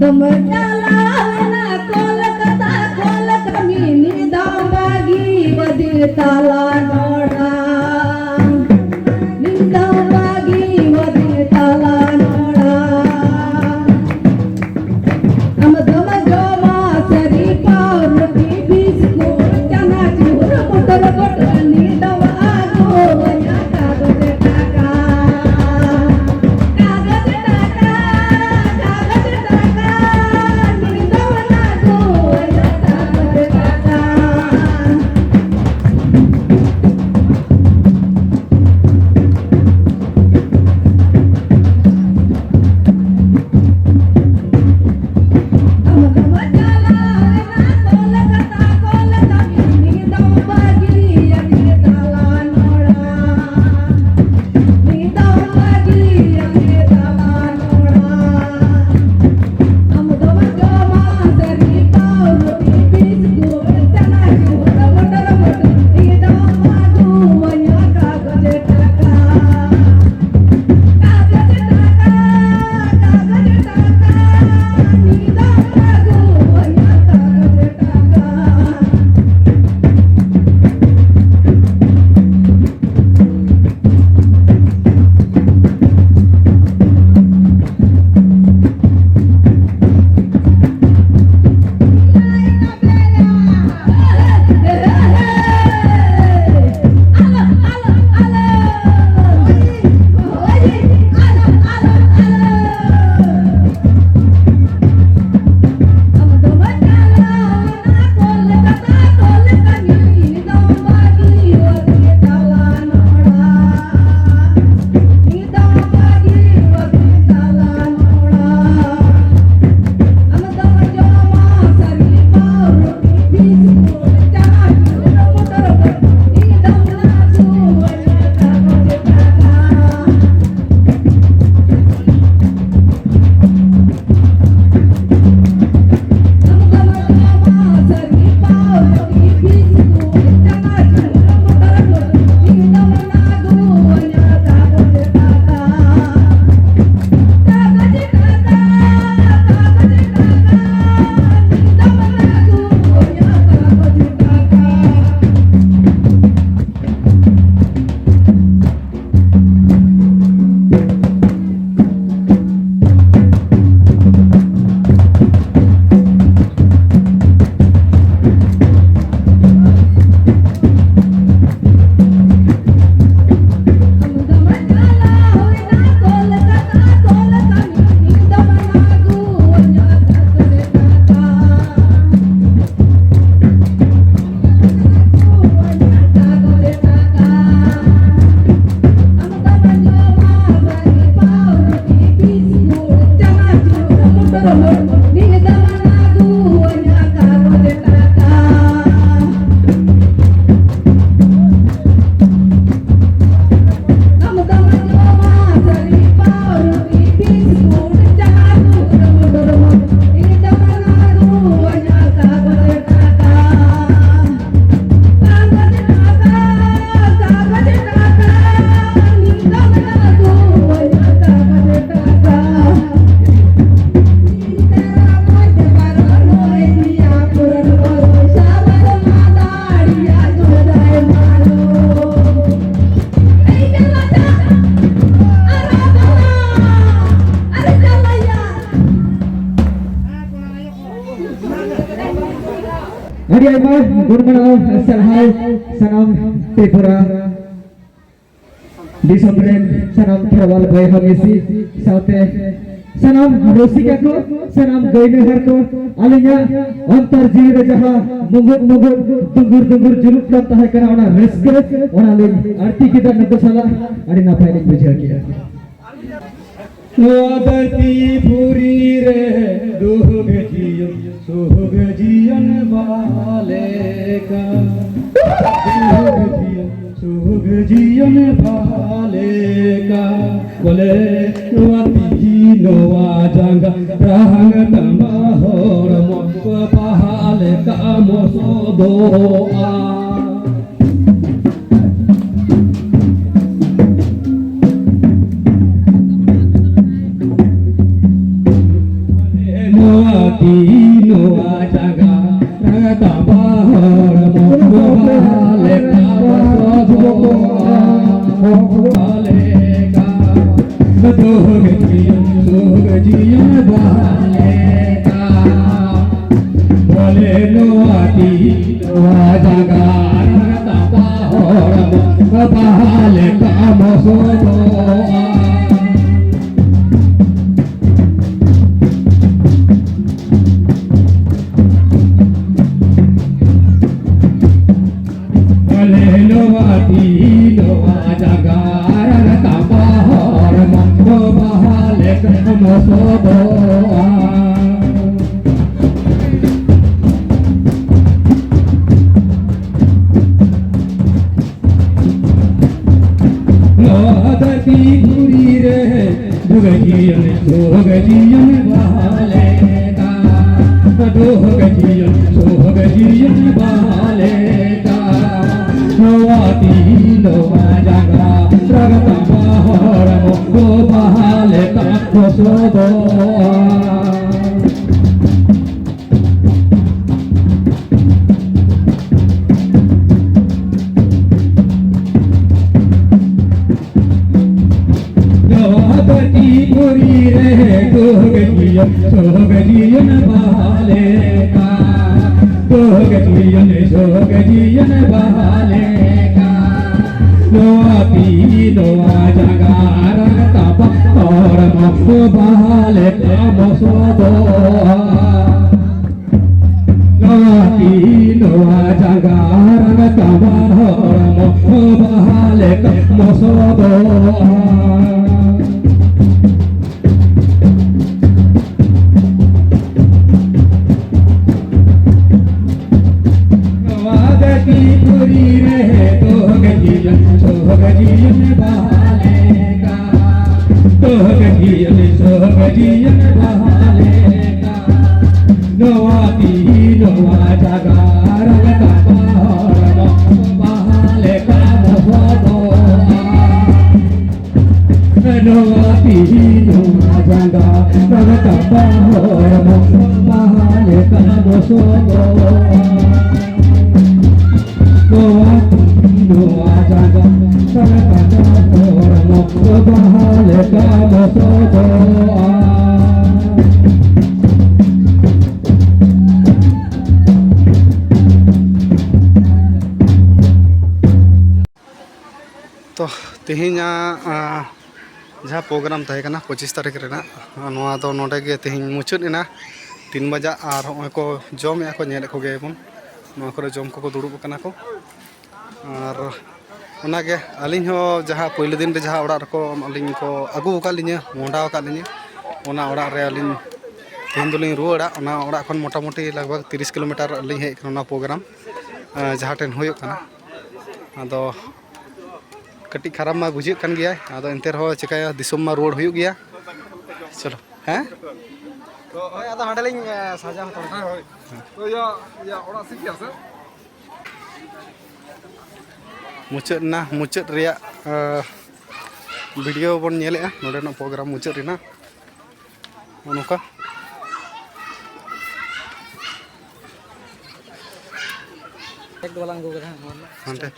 ᱫᱚᱢᱮ ᱪᱟᱞᱟᱣᱮᱱᱟ ᱠᱚᱞᱠᱟᱛᱟ, ᱠᱚᱞᱠᱟᱛᱟ ᱢᱤᱱᱤ ᱫᱚᱢ ᱵᱟᱹᱜᱤ ᱵᱟᱹᱫᱤ ᱛᱟᱞᱟ ᱱᱚᱲᱟ᱾ ᱢᱤᱱᱤ ᱫᱚᱢ ᱵᱟᱹᱜᱤ ᱵᱟᱹᱫᱤ ᱛᱟᱞᱟ ᱱᱚᱲᱟ᱾ ᱟᱢ ᱫᱚᱢ ᱡᱚᱢᱟ ᱥᱟᱹᱨᱤ ᱯᱟᱣᱨᱩᱴᱤ ᱵᱤᱥᱠᱩᱴ ᱪᱟᱱᱟᱪᱩᱨ ᱯᱚᱴᱚᱨ ᱯᱚᱴᱚᱨ ᱱᱤᱫᱚᱢ ᱟᱹᱜᱩᱣᱟᱹᱧᱟ ᱠᱟᱜᱚᱡᱽ ᱴᱟᱠᱟ᱾ ᱠᱟᱜᱚᱡᱽ ᱴᱟᱠᱟ, ᱠᱟᱜᱚᱡᱽ ᱴᱟᱠᱟ, ᱱᱤᱫᱚᱢ ᱟᱹᱜᱩᱣᱟᱹᱧᱟ ᱠᱟᱜᱚᱡᱽ ᱴᱟᱠᱟ᱾ ᱟᱹᱰᱤ ᱟᱭᱢᱟ ᱜᱩᱱ ᱢᱟᱱᱟᱣ ᱥᱟᱨᱦᱟᱣ ᱥᱟᱱᱟᱢ ᱛᱨᱤᱯᱩᱨᱟ ᱫᱤᱥᱚᱢ ᱨᱮᱱ ᱥᱟᱱᱟᱢ ᱠᱷᱮᱨᱣᱟᱞ ᱵᱚᱭᱦᱟ ᱢᱤᱥᱤ ᱥᱟᱶᱛᱮ ᱥᱟᱱᱟᱢ ᱨᱩᱥᱤᱠᱟ ᱠᱚ, ᱥᱟᱱᱟᱢ ᱜᱟᱹᱭᱱᱟᱹᱦᱟᱨ ᱠᱚ, ᱟᱹᱞᱤᱧᱟᱜ ᱚᱱᱛᱚᱨ ᱡᱤᱣᱤ ᱨᱮ ᱡᱟᱦᱟᱸ ᱢᱩᱜᱩᱫ ᱢᱩᱜᱩᱫ ᱫᱩᱸᱜᱩᱨ ᱫᱩᱸᱜᱩᱨ ᱡᱩᱞᱩᱜ ᱠᱟᱱ ᱛᱟᱦᱮᱸ ᱠᱟᱱᱟ, ᱚᱱᱟ ᱨᱟᱹᱥᱠᱟᱹ, ᱚᱱᱟ ᱞᱤᱧ ᱟᱹᱲᱛᱤ ᱠᱮᱫᱟ ᱱᱩᱠᱩ ᱥᱟᱞᱟᱜ᱾ ᱟᱹᱰᱤ ᱱᱟᱯᱟᱭ ᱞᱤᱧ ᱵᱩᱡᱷᱟᱹᱣ ᱠᱮᱫᱟ᱾ ᱱᱚᱣᱟ ᱫᱷᱟᱹᱨᱛᱤ ᱯᱩᱨᱤ ᱨᱮ ᱫᱩᱠ ᱡᱤᱭᱚᱱ ᱥᱩᱠ ᱡᱤᱭᱚᱱ ᱵᱟᱦᱟ ᱞᱮᱠᱟ᱾ ᱫᱩᱠ ᱡᱤᱭᱚᱱ ᱥᱩᱠ ᱡᱤᱭᱚᱱ ᱵᱟᱦᱟ ᱞᱮᱠᱟ᱾ ᱵᱚᱞᱮ ᱱᱚᱣᱟ ᱛᱤᱦᱤᱧ ᱱᱚᱣᱟ ᱡᱟᱸᱜᱟ ᱨᱟᱦᱟᱝ ᱛᱟᱢᱟ ᱦᱚᱲᱢᱚ ᱵᱟᱦᱟ ᱞᱮᱠᱟ ᱢᱚᱥᱚᱫᱚᱜᱼᱟ᱾ ᱱᱚᱣᱟ ᱛᱤ ᱱᱚᱣᱟ ᱡᱟᱸᱜᱟ ᱨᱮ ᱛᱟᱵᱟ ᱦᱚᱲᱢᱚ ᱵᱟᱦᱟ ᱞᱮᱠᱟ ᱵᱟᱦᱟ ᱞᱮᱠᱟ᱾ ᱫᱩᱠ ᱡᱤᱭᱚᱱ ᱥᱩᱠ ᱡᱤᱭᱚᱱ ᱵᱟᱦᱟ ᱞᱮᱠᱟ᱾ ᱵᱚᱞᱮ ᱱᱚᱣᱟ ᱛᱤ ᱱᱚᱣᱟ ᱡᱟᱸᱜᱟ ᱨᱮ ᱛᱟᱵᱟ ᱦᱚᱲᱢᱚ ᱵᱟᱦᱟ ᱞᱮᱠᱟ ᱢᱚᱥᱚᱫᱚᱜᱼᱟ᱾ ᱵᱚᱞᱮ ᱱᱚᱣᱟ ᱛᱤ ᱱᱚᱣᱟ ᱡᱟᱸᱜᱟ ᱨᱮ ᱛᱟᱵᱟ ᱦᱚᱲᱢᱚ ᱵᱟᱦᱟ ᱞᱮᱠᱟ ᱢᱚᱥᱚᱫᱚᱜᱼᱟ᱾ ᱱᱚᱣᱟ ᱫᱷᱟᱹᱨᱛᱤ ᱫᱷᱩᱲᱤ ᱨᱮ ᱫᱩᱠ ᱡᱤᱭᱚᱱ ᱥᱩᱠ ᱡᱤᱭᱚᱱ ᱵᱟᱦᱟ ᱞᱮᱠᱟ᱾ ᱫᱩᱠ ᱡᱤᱭᱚᱱ ᱥᱩᱠ ᱡᱤᱭᱚᱱ ᱵᱟᱦᱟ ᱞᱮᱠᱟ᱾ ᱱᱚᱣᱟ ᱛᱤ ᱱᱚᱣᱟ ᱡᱟᱸᱜᱟ ᱨᱟᱜᱽ ᱛᱟᱢᱟ ᱦᱚᱲᱢᱚ ᱠᱚ ᱵᱟᱦᱟ ᱞᱮᱠᱟ ᱢᱚᱥᱚᱫᱚᱜᱼᱟ᱾ ᱱᱚᱣᱟ ᱫᱷᱟᱹᱨᱛᱤ ᱯᱩᱨᱤ ᱨᱮ ᱫᱩᱠ ᱡᱤᱭᱚᱱ ᱥᱩᱠ ᱡᱤᱭᱚᱱ ᱵᱟᱦᱟ ᱞᱮᱠᱟ᱾ ᱫᱩᱠ ᱡᱤᱭᱚᱱ ᱥᱚᱠ ᱡᱤᱭᱚᱱ ᱵᱟᱦᱟ ᱞᱮᱠᱟ, ᱱᱚᱣᱟ ᱛᱤ ᱱᱚᱣᱟ ᱡᱟᱸᱜᱟ ᱨᱟᱱ ᱛᱟᱵᱟ ᱦᱚᱲᱢᱚ ᱵᱟᱦᱟ ᱞᱮᱠᱟ ᱢᱚᱥᱚᱫᱚᱜᱼᱟ᱾ ᱱᱚᱣᱟ ᱛᱤ ᱱᱚᱣᱟ ᱡᱟᱸᱜᱟ ᱨᱟᱱ ᱛᱟᱵᱟ ᱦᱚᱲᱢᱚ ᱵᱟᱦᱟ ᱞᱮᱠᱟ ᱢᱚᱥᱚᱫᱚᱜᱼᱟ᱾ ᱱᱚᱣᱟ ᱫᱷᱟᱹᱨᱛᱤ ᱯᱩᱨᱤ ᱨᱮ ᱫᱚᱦᱚ ᱡᱤᱭᱚᱱ ᱥᱚᱦᱚ ᱡᱤᱭᱚᱱ ᱵᱟᱦᱟ ᱞᱮᱠᱟ, ᱫᱚᱦᱚ ᱡᱤᱭᱚᱱ ᱥᱚᱦᱚ ᱡᱤᱭᱚᱱ ᱵᱟᱦᱟ ᱞᱮᱠᱟ, ᱱᱚᱣᱟ ᱛᱤ ᱱᱚᱣᱟ ᱡᱟᱭᱜᱟ ᱨᱮ ᱛᱟᱵᱟ ᱦᱚᱲᱢᱚ ᱵᱟᱦᱟ ᱞᱮᱠᱟ ᱢᱚᱦᱚᱨᱚᱜᱼᱟ᱾ ᱱᱚᱣᱟ ᱛᱤ ᱱᱚᱣᱟ ᱡᱟᱸᱜᱟ ᱨᱟᱱ ᱛᱟᱵᱟ ᱦᱚᱲᱢᱚ ᱵᱟᱦᱟ ᱞᱮᱠᱟ ᱢᱚᱥᱚᱞᱚᱜᱼᱟ᱾ ᱱᱚᱣᱟ ᱛᱤ ᱱᱚᱣᱟ ᱡᱟᱸᱜᱟ ᱨᱟᱱ ᱛᱟᱵᱟ ᱦᱚᱲᱢᱚ ᱵᱟᱦᱟ ᱞᱮᱠᱟ ᱢᱚᱥᱚᱞᱚᱜᱼᱟ᱾ ᱛᱚ, ᱛᱮᱦᱮᱧᱟᱜ, ᱟᱸ, ᱡᱟᱦᱟᱸ ᱯᱨᱳᱜᱨᱟᱢ ᱛᱟᱦᱮᱸ ᱠᱟᱱᱟ ᱯᱚᱸᱪᱤᱥ ᱛᱟᱹᱨᱤᱠᱷ ᱨᱮᱱᱟᱜ, ᱱᱚᱣᱟ ᱫᱚ ᱱᱚᱰᱮ ᱜᱮ ᱛᱮᱦᱮᱧ ᱢᱩᱪᱟᱹᱫ ᱮᱱᱟ, ᱛᱤᱱ ᱵᱟᱡᱟᱜ᱾ ᱟᱨ ᱦᱚᱸᱜᱼᱚᱭ ᱠᱚ ᱡᱚᱢᱮᱫᱼᱟ ᱠᱚ, ᱧᱮᱞᱮᱫ ᱠᱚᱜᱮᱭᱟ ᱵᱚᱱ, ᱱᱚᱣᱟ ᱠᱚᱨᱮ ᱡᱚᱢ ᱠᱚᱠᱚ ᱫᱩᱲᱩᱵ ᱟᱠᱟᱱᱟ ᱠᱚ᱾ ᱟᱨ ᱚᱱᱟᱜᱮ ᱟᱹᱞᱤᱧ ᱦᱚᱸ ᱡᱟᱦᱟᱸ ᱯᱳᱭᱞᱳ ᱫᱤᱱ ᱨᱮ ᱡᱟᱦᱟᱸ ᱚᱲᱟᱜ ᱨᱮᱠᱚ ᱟᱹᱞᱤᱧ ᱠᱚ ᱟᱹᱜᱩ ᱟᱠᱟᱫ ᱞᱤᱧᱟᱹ, ᱢᱚᱦᱰᱟ ᱟᱠᱟᱫ ᱞᱤᱧᱟᱹ, ᱚᱱᱟ ᱚᱲᱟᱜ ᱨᱮ ᱟᱹᱞᱤᱧ ᱛᱮᱦᱮᱧ ᱫᱚᱞᱤᱧ ᱨᱩᱣᱟᱹᱲᱟ᱾ ᱚᱱᱟ ᱚᱲᱟᱜ ᱠᱷᱚᱱ ᱢᱚᱴᱟᱢᱩᱴᱤ ᱞᱟᱜᱽ ᱵᱷᱟᱜᱽ ᱛᱤᱨᱤᱥ ᱠᱤᱞᱳᱢᱤᱴᱟᱨ ᱞᱤᱧ ᱦᱮᱡ ᱟᱠᱟᱱᱟ ᱚᱱᱟ ᱯᱨᱳᱜᱨᱟᱢ, ᱟᱸ, ᱡᱟᱦᱟᱸ ᱴᱷᱮᱱ ᱦᱩᱭᱩᱜ ᱠᱟᱱᱟ᱾ ᱟᱫᱚ ᱠᱟᱹᱴᱤᱡ ᱠᱷᱟᱨᱟᱯ ᱢᱟ ᱵᱩᱡᱷᱟᱹᱜ ᱠᱟᱱ ᱜᱮᱭᱟ, ᱟᱫᱚ ᱮᱱᱛᱮ ᱨᱮᱦᱚᱸ ᱪᱤᱠᱟᱹᱭᱟ, ᱫᱤᱥᱚᱢ ᱢᱟ ᱨᱩᱣᱟᱹᱲ ᱦᱩᱭᱩᱜ ᱜᱮᱭᱟ᱾ ᱪᱚᱞᱚ, ᱦᱮᱸ? ᱛᱚ, ᱦᱳᱭ, ᱟᱫᱚ ᱦᱟᱸᱰᱮ ᱞᱤᱧ, ᱮ, ᱥᱟᱡᱟᱣ ᱦᱟᱛᱟᱲ ᱠᱟᱱᱟ᱾ ᱦᱳᱭ, ᱦᱳᱭ᱾ ᱛᱚ, ᱤᱭᱟᱹ, ᱤᱭᱟᱹ, ᱚᱲᱟᱜ ᱥᱤᱴ ᱜᱮᱭᱟ ᱥᱮ? ᱢᱩᱪᱟᱹᱫ ᱮᱱᱟ, ᱢᱩᱪᱟᱹᱫ ᱨᱮᱭᱟᱜ, ᱮ, ᱵᱷᱤᱰᱤᱭᱳ ᱵᱚᱱ ᱧᱮᱞᱮᱜᱼᱟ, ᱱᱚᱰᱮᱱᱟᱜ ᱯᱨᱳᱜᱨᱟᱢ ᱢᱩᱪᱟᱹᱫ ᱮᱱᱟ᱾ ᱱᱚᱜᱼᱚ ᱱᱚᱝᱠᱟ᱾ ᱵᱮᱜᱽ ᱫᱚ ᱵᱟᱞᱟᱝ ᱟᱹᱜᱩ ᱠᱟᱫᱟ ᱦᱟᱸᱜ, ᱱᱚᱣᱟ ᱨᱮᱱᱟᱜ᱾ ᱦᱟᱱᱛᱮ᱾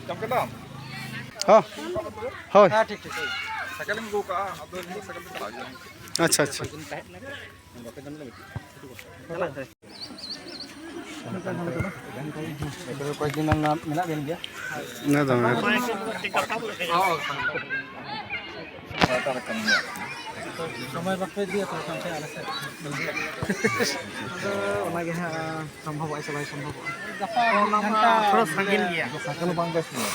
ᱡᱚᱢ ᱠᱮᱫᱟᱢ? ᱦᱚᱸ, ᱦᱳᱭ᱾ ᱦᱮᱸ, ᱴᱷᱤᱠ, ᱴᱷᱤᱠ, ᱴᱷᱤᱠ᱾ ᱥᱟᱭᱠᱮᱞ ᱤᱧ ᱟᱹᱜᱩ ᱠᱟᱜᱼᱟ, ᱟᱫᱚ ᱤᱧ ᱫᱚ ᱥᱟᱭᱠᱮᱞ ᱛᱮ ᱪᱟᱞᱟᱜ ᱦᱩᱭᱩᱜᱼᱟ᱾ ᱟᱪᱪᱷᱟ, ᱟᱪᱪᱷᱟ᱾ ᱠᱚᱭᱮᱠ ᱫᱤᱱ ᱢᱮᱱᱟᱜ ᱵᱮᱱ ᱜᱮᱭᱟ᱾ ᱚᱱᱟ ᱫᱚ ᱢᱮᱱᱟᱜ᱾ ᱥᱚᱢᱚᱭ ᱵᱟᱯᱮ ᱤᱫᱤᱭᱟ ᱛᱚ ᱦᱟᱱᱛᱮ ᱟᱞᱮ ᱥᱮᱫ᱾ ᱟᱫᱚ ᱚᱱᱟᱜᱮ ᱦᱟᱸᱜ ᱥᱚᱢᱵᱷᱚᱵᱚᱜᱼᱟ ᱥᱮ ᱵᱟᱭ ᱥᱚᱢᱵᱷᱚᱵᱚᱜᱼᱟ᱾ ᱜᱟᱯᱟ ᱢᱤᱫ ᱜᱷᱚᱱᱴᱟ ᱛᱷᱚᱲᱟ ᱥᱟᱺᱜᱤᱧ ᱜᱮᱭᱟ᱾ ᱥᱟᱭᱠᱮᱞ ᱵᱟᱝ ᱵᱮᱥ ᱜᱮᱭᱟ᱾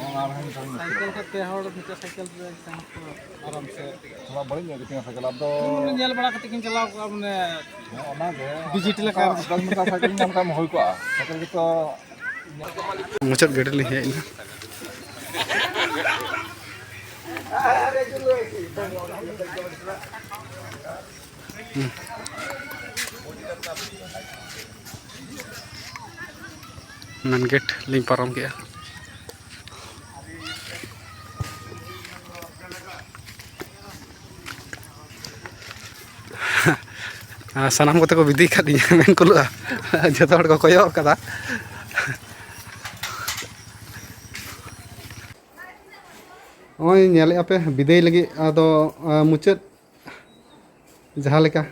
ᱚᱱᱟ ᱨᱮᱦᱚᱸ ᱥᱟᱭᱠᱮᱞ ᱛᱮ ᱯᱮ ᱦᱚᱲ ᱢᱤᱫᱴᱮᱱ ᱥᱟᱭᱠᱮᱞ ᱛᱮ ᱥᱮᱱᱚᱜ ᱠᱚ ᱟᱨᱟᱢ ᱥᱮ᱾ ᱛᱷᱚᱲᱟ ᱵᱟᱹᱲᱤᱡ ᱧᱚᱜ ᱜᱮᱛᱤᱧᱟ ᱥᱟᱭᱠᱮᱞ, ᱟᱫᱚ ᱢᱟᱱᱮ ᱧᱮᱞ ᱵᱟᱲᱟ ᱠᱟᱛᱮ ᱠᱤᱱ ᱪᱟᱞᱟᱣ ᱠᱚᱜᱼᱟ, ᱢᱟᱱᱮ ᱦᱮᱸ, ᱚᱱᱟᱜᱮ᱾ ᱵᱷᱤᱡᱤᱴ ᱞᱮᱠᱟ᱾ ᱫᱚᱥ ᱢᱤᱴᱟᱨ ᱥᱟᱭᱠᱮᱞ ᱧᱟᱢ ᱠᱷᱟᱱ ᱦᱩᱭ ᱠᱚᱜᱼᱟ᱾ ᱥᱟᱭᱠᱮᱞ ᱜᱮᱛᱚ ᱢᱩᱪᱟᱹᱫ ᱜᱟᱹᱰᱤ ᱞᱤᱧ ᱦᱮᱡ ᱮᱱᱟ᱾ ᱢᱮᱱ ᱜᱮᱴ ᱞᱤᱧ ᱯᱟᱨᱚᱢ ᱠᱮᱜᱼᱟ᱾ ᱟᱨ ᱥᱟᱱᱟᱢ ᱠᱚᱛᱮ ᱠᱚ ᱵᱤᱫᱟᱹᱭ ᱠᱟᱫ ᱞᱤᱧᱟ, ᱢᱮᱱ ᱠᱩᱞᱟᱹᱜᱼᱟ᱾ ᱡᱚᱛᱚ ᱦᱚᱲ ᱠᱚ ᱠᱚᱭᱚᱜ ᱠᱟᱫᱟ᱾ ᱱᱚᱜᱼᱚᱭ ᱧᱮᱞᱮᱫᱼᱟ ᱯᱮ ᱵᱤᱫᱟᱹᱭ ᱞᱟᱹᱜᱤᱫ, ᱟᱫᱚ, ᱟᱸ, ᱢᱩᱪᱟᱹᱫ ᱡᱟᱦᱟᱸ ᱞᱮᱠᱟ,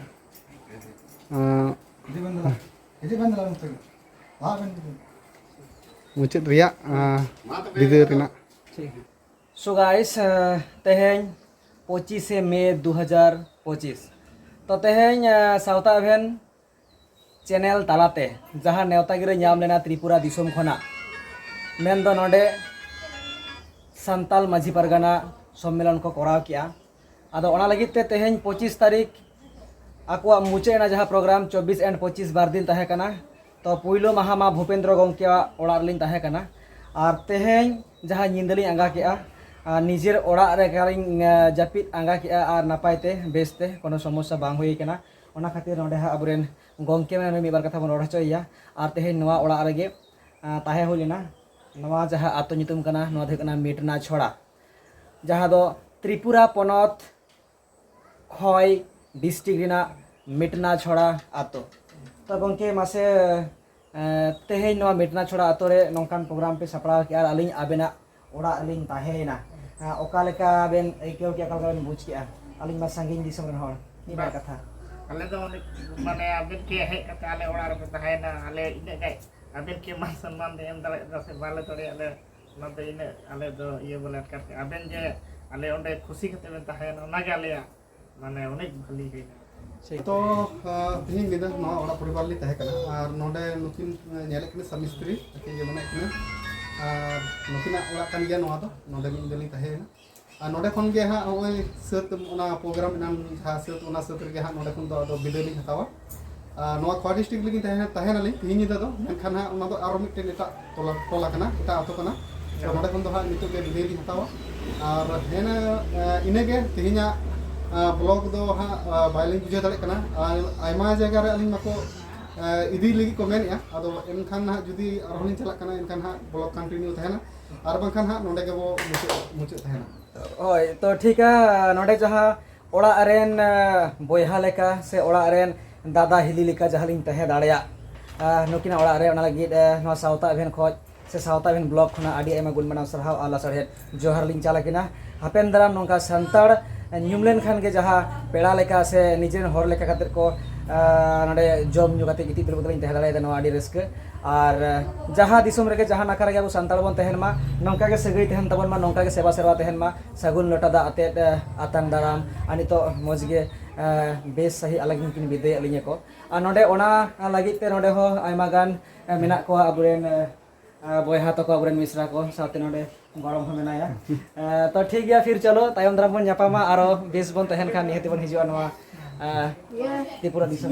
ᱟᱸ, ᱢᱩᱪᱟᱹᱫ ᱨᱮᱭᱟᱜ, ᱟᱸ, ᱵᱤᱫᱟᱹᱭ ᱨᱮᱱᱟᱜ᱾ So guys, ᱛᱮᱦᱮᱧ ᱯᱚᱸᱪᱤᱥᱮ ᱢᱮ ᱫᱩ ᱦᱟᱡᱟᱨ ᱯᱚᱸᱪᱤᱥ, ᱛᱚ ᱛᱮᱦᱮᱧ, ᱟᱸ, ᱥᱟᱶᱛᱟ ᱮᱵᱷᱮᱱ ᱪᱮᱱᱮᱞ ᱛᱟᱞᱟᱛᱮ ᱡᱟᱦᱟᱸ ᱱᱮᱣᱛᱟ ᱜᱤᱨᱟᱹ ᱧᱟᱢ ᱞᱮᱱᱟ ᱛᱨᱤᱯᱩᱨᱟ ᱫᱤᱥᱚᱢ ᱠᱷᱚᱱᱟᱜ, ᱢᱮᱱᱫᱚ ᱱᱚᱰᱮ ᱥᱟᱱᱛᱟᱞ ᱢᱟᱹᱡᱷᱤ ᱯᱟᱨᱜᱟᱱᱟ ᱥᱚᱢᱢᱮᱞᱚᱱ ᱠᱚ ᱠᱚᱨᱟᱣ ᱠᱮᱜᱼᱟ᱾ ᱟᱫᱚ ᱚᱱᱟ ᱞᱟᱹᱜᱤᱫ ᱛᱮ ᱛᱮᱦᱮᱧ ᱯᱚᱸᱪᱤᱥ ᱛᱟᱹᱨᱤᱠᱷ ᱟᱠᱚᱣᱟᱜ ᱢᱩᱪᱟᱹᱫ ᱮᱱᱟ ᱡᱟᱦᱟᱸ program, ᱪᱚᱵᱵᱤᱥ and ᱯᱚᱸᱪᱤᱥ ᱵᱟᱨ ᱫᱤᱱ ᱛᱟᱦᱮᱸ ᱠᱟᱱᱟ᱾ ᱛᱚ ᱯᱩᱭᱞᱩ ᱢᱟᱦᱟ ᱢᱟ ᱵᱷᱩᱯᱮᱱᱫᱨᱚ ᱜᱚᱢᱠᱮᱭᱟᱜ ᱚᱲᱟᱜ ᱨᱮᱞᱤᱧ ᱛᱟᱦᱮᱸ ᱠᱟᱱᱟ, ᱟᱨ ᱛᱮᱦᱮᱧ ᱡᱟᱦᱟᱸ ᱧᱤᱫᱟᱹ ᱞᱤᱧ ᱟᱸᱜᱟ ᱠᱮᱜᱼᱟ, ᱟᱨ ᱱᱤᱡᱮᱨ ᱚᱲᱟᱜ ᱨᱮ ᱮᱠᱟᱞᱤᱧ, ᱮ, ᱡᱟᱹᱯᱤᱫ ᱟᱸᱜᱟ ᱠᱮᱜᱼᱟ, ᱟᱨ ᱱᱟᱯᱟᱭ ᱛᱮ ᱵᱮᱥ ᱛᱮ ᱠᱳᱱᱳ ᱥᱚᱢᱚᱥᱥᱟ ᱵᱟᱝ ᱦᱩᱭ ᱠᱟᱱᱟ᱾ ᱚᱱᱟ ᱠᱷᱟᱹᱛᱤᱨ ᱱᱚᱰᱮ ᱦᱟᱸᱜ ᱟᱵᱚᱨᱮᱱ ᱜᱚᱢᱠᱮ ᱢᱮᱱᱟᱭ, ᱢᱤᱫ ᱵᱟᱨ ᱠᱟᱛᱷᱟ ᱵᱚᱱ ᱨᱚᱲ ᱦᱚᱪᱚᱭᱮᱭᱟ᱾ ᱟᱨ ᱛᱮᱦᱮᱧ ᱱᱚᱣᱟ ᱚᱲᱟᱜ ᱨᱮᱜᱮ, ᱟᱸ, ᱛᱟᱦᱮᱸ ᱦᱩᱭ ᱞᱮᱱᱟ᱾ ᱱᱚᱣᱟ ᱡᱟᱦᱟᱸ ᱟᱛᱳ ᱧᱩᱛᱩᱢ ᱠᱟᱱᱟ, ᱱᱚᱣᱟ ᱫᱚ ᱦᱩᱭᱩᱜ ᱠᱟᱱᱟ ᱢᱮᱴᱱᱟ ᱪᱷᱚᱲᱟ, ᱡᱟᱦᱟᱸ ᱫᱚ ᱛᱨᱤᱯᱩᱨᱟ ᱯᱚᱱᱚᱛ ᱠᱷᱚᱭ district ᱨᱮᱱᱟᱜ ᱢᱮᱴᱱᱟ ᱪᱷᱚᱲᱟ ᱟᱛᱳ᱾ ᱛᱚ ᱜᱚᱢᱠᱮ, ᱢᱟᱥᱮ, ᱮᱸ, ᱛᱮᱦᱮᱧ ᱱᱚᱣᱟ ᱢᱮᱴᱱᱟ ᱪᱷᱚᱲᱟ ᱟᱛᱳ ᱨᱮ ᱱᱚᱝᱠᱟᱱ program ᱯᱮ ᱥᱟᱯᱲᱟᱣ ᱠᱮᱜᱼᱟ, ᱟᱨ ᱟᱹᱞᱤᱧ ᱟᱵᱮᱱᱟᱜ ᱚᱲᱟᱜ ᱨᱮᱞᱤᱧ ᱛᱟᱦᱮᱸᱭᱮᱱᱟ᱾ ᱟᱸ, ᱚᱠᱟ ᱞᱮᱠᱟ ᱵᱮᱱ ᱟᱹᱭᱠᱟᱹᱣ ᱠᱮᱜᱼᱟ, ᱚᱠᱟ ᱞᱮᱠᱟ ᱵᱮᱱ ᱵᱩᱡᱽ ᱠᱮᱜᱼᱟ? ᱟᱹᱞᱤᱧ ᱢᱟ ᱥᱟᱺᱜᱤᱧ ᱫᱤᱥᱚᱢ ᱨᱮᱱ ᱦᱚᱲ, ᱢᱤᱫ ᱵᱟᱨ ᱵᱟᱝ᱾ ᱠᱟᱛᱷᱟ᱾ ᱟᱞᱮ ᱫᱚ ᱚᱸᱰᱮ, ᱢᱟᱱᱮ, ᱟᱵᱮᱱ ᱜᱮ ᱦᱮᱡ ᱠᱟᱛᱮ ᱟᱞᱮ ᱚᱲᱟᱜ ᱨᱮᱯᱮ ᱛᱟᱦᱮᱸᱭᱮᱱᱟ, ᱟᱞᱮ ᱤᱱᱟᱹᱜ ᱜᱟᱱ ᱟᱵᱮᱱ ᱜᱮ ᱢᱟᱱ ᱥᱚᱱᱢᱟᱱ ᱞᱮ ᱮᱢ ᱫᱟᱲᱮᱭᱟᱜ ᱥᱮ ᱵᱟᱞᱮ ᱫᱟᱲᱮᱭᱟᱜ, ᱟᱞᱮ ᱚᱱᱟ ᱫᱚ ᱤᱱᱟᱹᱜ ᱟᱞᱮ ᱫᱚ ᱤᱭᱟᱹ ᱵᱟᱞᱮ ᱟᱴᱠᱟᱨ ᱠᱮᱜᱼᱟ᱾ ᱟᱵᱮᱱ ᱡᱮ ᱟᱞᱮ ᱚᱸᱰᱮ ᱠᱷᱩᱥᱤ ᱠᱟᱛᱮ ᱵᱮᱱ ᱛᱟᱦᱮᱸᱭᱮᱱᱟ, ᱚᱱᱟᱜᱮ ᱟᱞᱮᱭᱟᱜ, ᱢᱟᱱᱮ, ᱚᱱᱮᱠ ᱵᱷᱟᱞᱤ ᱦᱩᱭᱱᱟ᱾ ᱴᱷᱤᱠ᱾ ᱛᱚ, ᱟᱸ, ᱛᱮᱦᱮᱧ ᱧᱤᱫᱟᱹ ᱱᱚᱣᱟ ᱚᱲᱟᱜ ᱯᱚᱨᱤᱵᱟᱨ ᱞᱤᱧ ᱛᱟᱦᱮᱸ ᱠᱟᱱᱟ, ᱟᱨ ᱱᱚᱰᱮ ᱱᱩᱠᱤᱱ, ᱟᱸ, ᱧᱮᱞᱮᱫ ᱠᱤᱱᱟ ᱥᱟᱢᱤ ᱥᱛᱨᱤ, ᱟᱹᱠᱤᱱ ᱜᱮ ᱢᱮᱱᱟᱜ ᱠᱤᱱᱟ, ᱟᱨ ᱱᱩᱠᱤᱱᱟᱜ ᱚᱲᱟᱜ ᱠᱟᱱ ᱜᱮᱭᱟ ᱱᱚᱣᱟ ᱫᱚ᱾ ᱱᱚᱰᱮ ᱢᱤᱫ ᱧᱤᱫᱟᱹ ᱞᱤᱧ ᱛᱟᱦᱮᱸᱭᱮᱱᱟ᱾ ᱟᱨ ᱱᱚᱰᱮ ᱠᱷᱚᱱ ᱜᱮ ᱦᱟᱸᱜ ᱱᱚᱜᱼᱚᱭ ᱥᱟᱹᱛ ᱚᱱᱟ ᱯᱨᱳᱜᱨᱟᱢ ᱮᱱᱟᱝ ᱡᱟᱦᱟᱸ ᱥᱟᱹᱛ, ᱚᱱᱟ ᱥᱟᱹᱛ ᱨᱮᱜᱮ ᱦᱟᱸᱜ ᱱᱚᱰᱮ ᱠᱷᱚᱱ ᱫᱚ ᱟᱫᱚ ᱵᱤᱫᱟᱹᱭ ᱞᱤᱧ ᱦᱟᱛᱟᱣᱟ᱾ ᱟᱨ ᱱᱚᱣᱟ ᱠᱷᱳᱣᱟᱰᱤ ᱰᱤᱥᱴᱨᱤᱠᱴ ᱨᱮᱜᱮ ᱛᱟᱦᱮᱸ, ᱛᱟᱦᱮᱸᱱᱟᱞᱤᱧ ᱛᱮᱦᱮᱧ ᱧᱤᱫᱟᱹ ᱫᱚ, ᱢᱮᱱᱠᱷᱟᱱ ᱦᱟᱸᱜ ᱚᱱᱟ ᱫᱚ ᱟᱨᱚ ᱢᱤᱫᱴᱮᱱ ᱮᱴᱟᱜ ᱴᱚᱞᱟ, ᱴᱚᱞᱟ ᱠᱟᱱᱟ, ᱮᱴᱟᱜ ᱟᱛᱳ ᱠᱟᱱᱟ᱾ ᱛᱚ ᱦᱮᱸ᱾ ᱱᱚᱰᱮ ᱠᱷᱚᱱ ᱫᱚ ᱦᱟᱸᱜ ᱱᱤᱛᱚᱜ ᱜᱮ ᱵᱤᱫᱟᱹᱭ ᱞᱤᱧ ᱦᱟᱛᱟᱣᱟ᱾ ᱟᱨ ᱦᱮᱸ, ᱤᱱᱟᱹᱜᱮ ᱛᱮᱦᱮᱧᱟᱜ, ᱟᱸ, ᱵᱞᱚᱜ ᱫᱚ ᱦᱟᱸᱜ, ᱟᱸ, ᱵᱟᱭᱞᱤᱧ ᱵᱩᱡᱷᱟᱹᱣ ᱫᱟᱲᱮᱭᱟᱜ ᱠᱟᱱᱟ᱾ ᱟᱨ ᱟᱭᱢᱟ ᱡᱟᱭᱜᱟ ᱨᱮ ᱟᱹᱞᱤᱧ ᱢᱟᱠᱚ, ᱟᱸ, ᱤᱫᱤ ᱞᱟᱹᱜᱤᱫ ᱠᱚ ᱢᱮᱱᱮᱫᱼᱟ, ᱟᱫᱚ ᱮᱱᱠᱷᱟᱱ ᱦᱟᱸᱜ ᱡᱩᱫᱤ ᱟᱨᱦᱚᱸ ᱞᱤᱧ ᱪᱟᱞᱟᱜ ᱠᱟᱱᱟ, ᱮᱱᱠᱷᱟᱱ ᱦᱟᱸᱜ ᱵᱞᱚᱜ ᱠᱚᱱᱴᱤᱱᱤᱭᱩ ᱛᱟᱦᱮᱱᱟ, ᱟᱨ ᱵᱟᱝᱠᱷᱟᱱ ᱦᱟᱸᱜ ᱱᱚᱰᱮ ᱜᱮᱵᱚ ᱢᱩᱪᱟᱹᱫ, ᱢᱩᱪᱟᱹᱫ ᱛᱟᱦᱮᱱᱟ᱾ ᱦᱳᱭ, ᱛᱚ ᱴᱷᱤᱠᱟ, ᱱᱚᱰᱮ ᱡᱟᱦᱟᱸ ᱚᱲᱟᱜ ᱨᱮᱱ, ᱟᱸ, ᱵᱚᱭᱦᱟ ᱞᱮᱠᱟ ᱥᱮ ᱚᱲᱟᱜ ᱨᱮᱱ ᱫᱟᱫᱟ ᱦᱤᱞᱤ ᱞᱮᱠᱟ ᱡᱟᱦᱟᱸ ᱞᱤᱧ ᱛᱟᱦᱮᱸ ᱫᱟᱲᱮᱭᱟᱜ, ᱟᱸ, ᱱᱩᱠᱤᱱᱟᱜ ᱚᱲᱟᱜ ᱨᱮ, ᱚᱱᱟ ᱞᱟᱹᱜᱤᱫ, ᱟᱸ, ᱱᱚᱣᱟ ᱥᱟᱶᱛᱟ ᱮᱵᱷᱮᱱ ᱠᱷᱚᱡ ᱥᱮ ᱥᱟᱶᱛᱟ ᱮᱵᱷᱮᱱ ᱵᱞᱚᱜ ᱠᱷᱚᱱᱟᱜ ᱟᱹᱰᱤ ᱟᱭᱢᱟ ᱜᱩᱱ ᱢᱟᱱᱟᱣ ᱥᱟᱨᱦᱟᱣ ᱟᱨ ᱞᱟᱥᱟᱲᱦᱮᱫ ᱡᱚᱦᱟᱨ ᱞᱤᱧ ᱪᱟᱞ ᱟᱹᱠᱤᱱᱟ᱾ ᱦᱟᱯᱮᱱ ᱫᱟᱨᱟᱢ ᱱᱚᱝᱠᱟ ᱥᱟᱱᱛᱟᱲ ᱧᱩᱢ ᱞᱮᱱᱠᱷᱟᱱ ᱜᱮ ᱡᱟᱦᱟᱸ ᱯᱮᱲᱟ ᱞᱮᱠᱟ ᱥᱮ ᱱᱤᱡᱮᱨ ᱦᱚᱲ ᱞᱮᱠᱟ ᱠᱟᱛᱮᱫ ᱠᱚ, ᱟᱸ, ᱱᱚᱰᱮ ᱡᱚᱢ ᱧᱩ ᱠᱟᱛᱮ ᱜᱤᱛᱤᱡ ᱫᱩᱲᱩᱵ ᱠᱟᱛᱮ ᱞᱤᱧ ᱛᱟᱦᱮᱸ ᱫᱟᱲᱮᱭᱟᱫᱟ, ᱱᱚᱣᱟ ᱟᱹᱰᱤ ᱨᱟᱹᱥᱠᱟᱹ᱾ ᱟᱨ, ᱟᱸ, ᱡᱟᱦᱟᱸ ᱫᱤᱥᱚᱢ ᱨᱮᱜᱮ ᱡᱟᱦᱟᱸ ᱱᱟᱠᱷᱟ ᱨᱮᱜᱮ ᱟᱵᱚ ᱥᱟᱱᱛᱟᱲ ᱵᱚᱱ ᱛᱟᱦᱮᱱ ᱢᱟ, ᱱᱚᱝᱠᱟ ᱜᱮ ᱥᱟᱹᱜᱟᱹᱭ ᱛᱟᱦᱮᱱ ᱛᱟᱵᱚᱱ ᱢᱟ, ᱱᱚᱝᱠᱟ ᱜᱮ ᱥᱮᱵᱟ ᱥᱮᱨᱣᱟ ᱛᱟᱦᱮᱱ ᱢᱟ, ᱥᱟᱹᱜᱩᱱ ᱞᱚᱴᱟ ᱫᱟᱜ ᱟᱛᱮᱫ, ᱟᱸ, ᱟᱛᱟᱝ ᱫᱟᱨᱟᱢ᱾ ᱟᱨ ᱱᱤᱛᱚᱜ ᱢᱚᱡᱽ ᱜᱮ, ᱟᱸ, ᱵᱮᱥ ᱥᱟᱺᱦᱤᱡ ᱟᱞᱟᱝ ᱠᱤᱱ ᱵᱤᱫᱟᱹᱭᱮᱫ ᱞᱤᱧᱟᱹ ᱠᱚ᱾ ᱟᱨ ᱱᱚᱰᱮ ᱚᱱᱟ ᱞᱟᱹᱜᱤᱫ ᱛᱮ ᱱᱚᱰᱮ ᱦᱚᱸ ᱟᱭᱢᱟ ᱜᱟᱱ, ᱟᱸ, ᱢᱮᱱᱟᱜ ᱠᱚᱣᱟ ᱟᱵᱚᱨᱮᱱ, ᱟᱸ, ᱟᱸ, ᱵᱚᱭᱦᱟ ᱛᱟᱠᱚ, ᱟᱵᱚᱨᱮᱱ ᱢᱤᱥᱨᱟ ᱠᱚ, ᱥᱟᱶᱛᱮ ᱱᱚᱰᱮ ᱜᱚᱲᱚᱢ ᱦᱚᱸ ᱢᱮᱱᱟᱭᱟ᱾ ᱟᱸ, ᱛᱚ ᱴᱷᱤᱠ ᱜᱮᱭᱟ, ᱯᱷᱤᱨ ᱪᱚᱞᱚ, ᱛᱟᱭᱚᱢ ᱫᱟᱨᱟᱢ ᱵᱚᱱ ᱧᱟᱯᱟᱢᱟ, ᱟᱨᱚ ᱵᱮᱥ ᱵᱚᱱ ᱛᱟᱦᱮᱱ ᱠᱷᱟᱱ ᱱᱤᱦᱟᱹᱛ ᱵᱚᱱ ᱦᱤᱡᱩᱜᱼᱟ ᱱᱚᱣᱟ, ᱟᱸ, ᱛᱨᱤᱯᱩᱨᱟ ᱫᱤᱥᱚᱢ᱾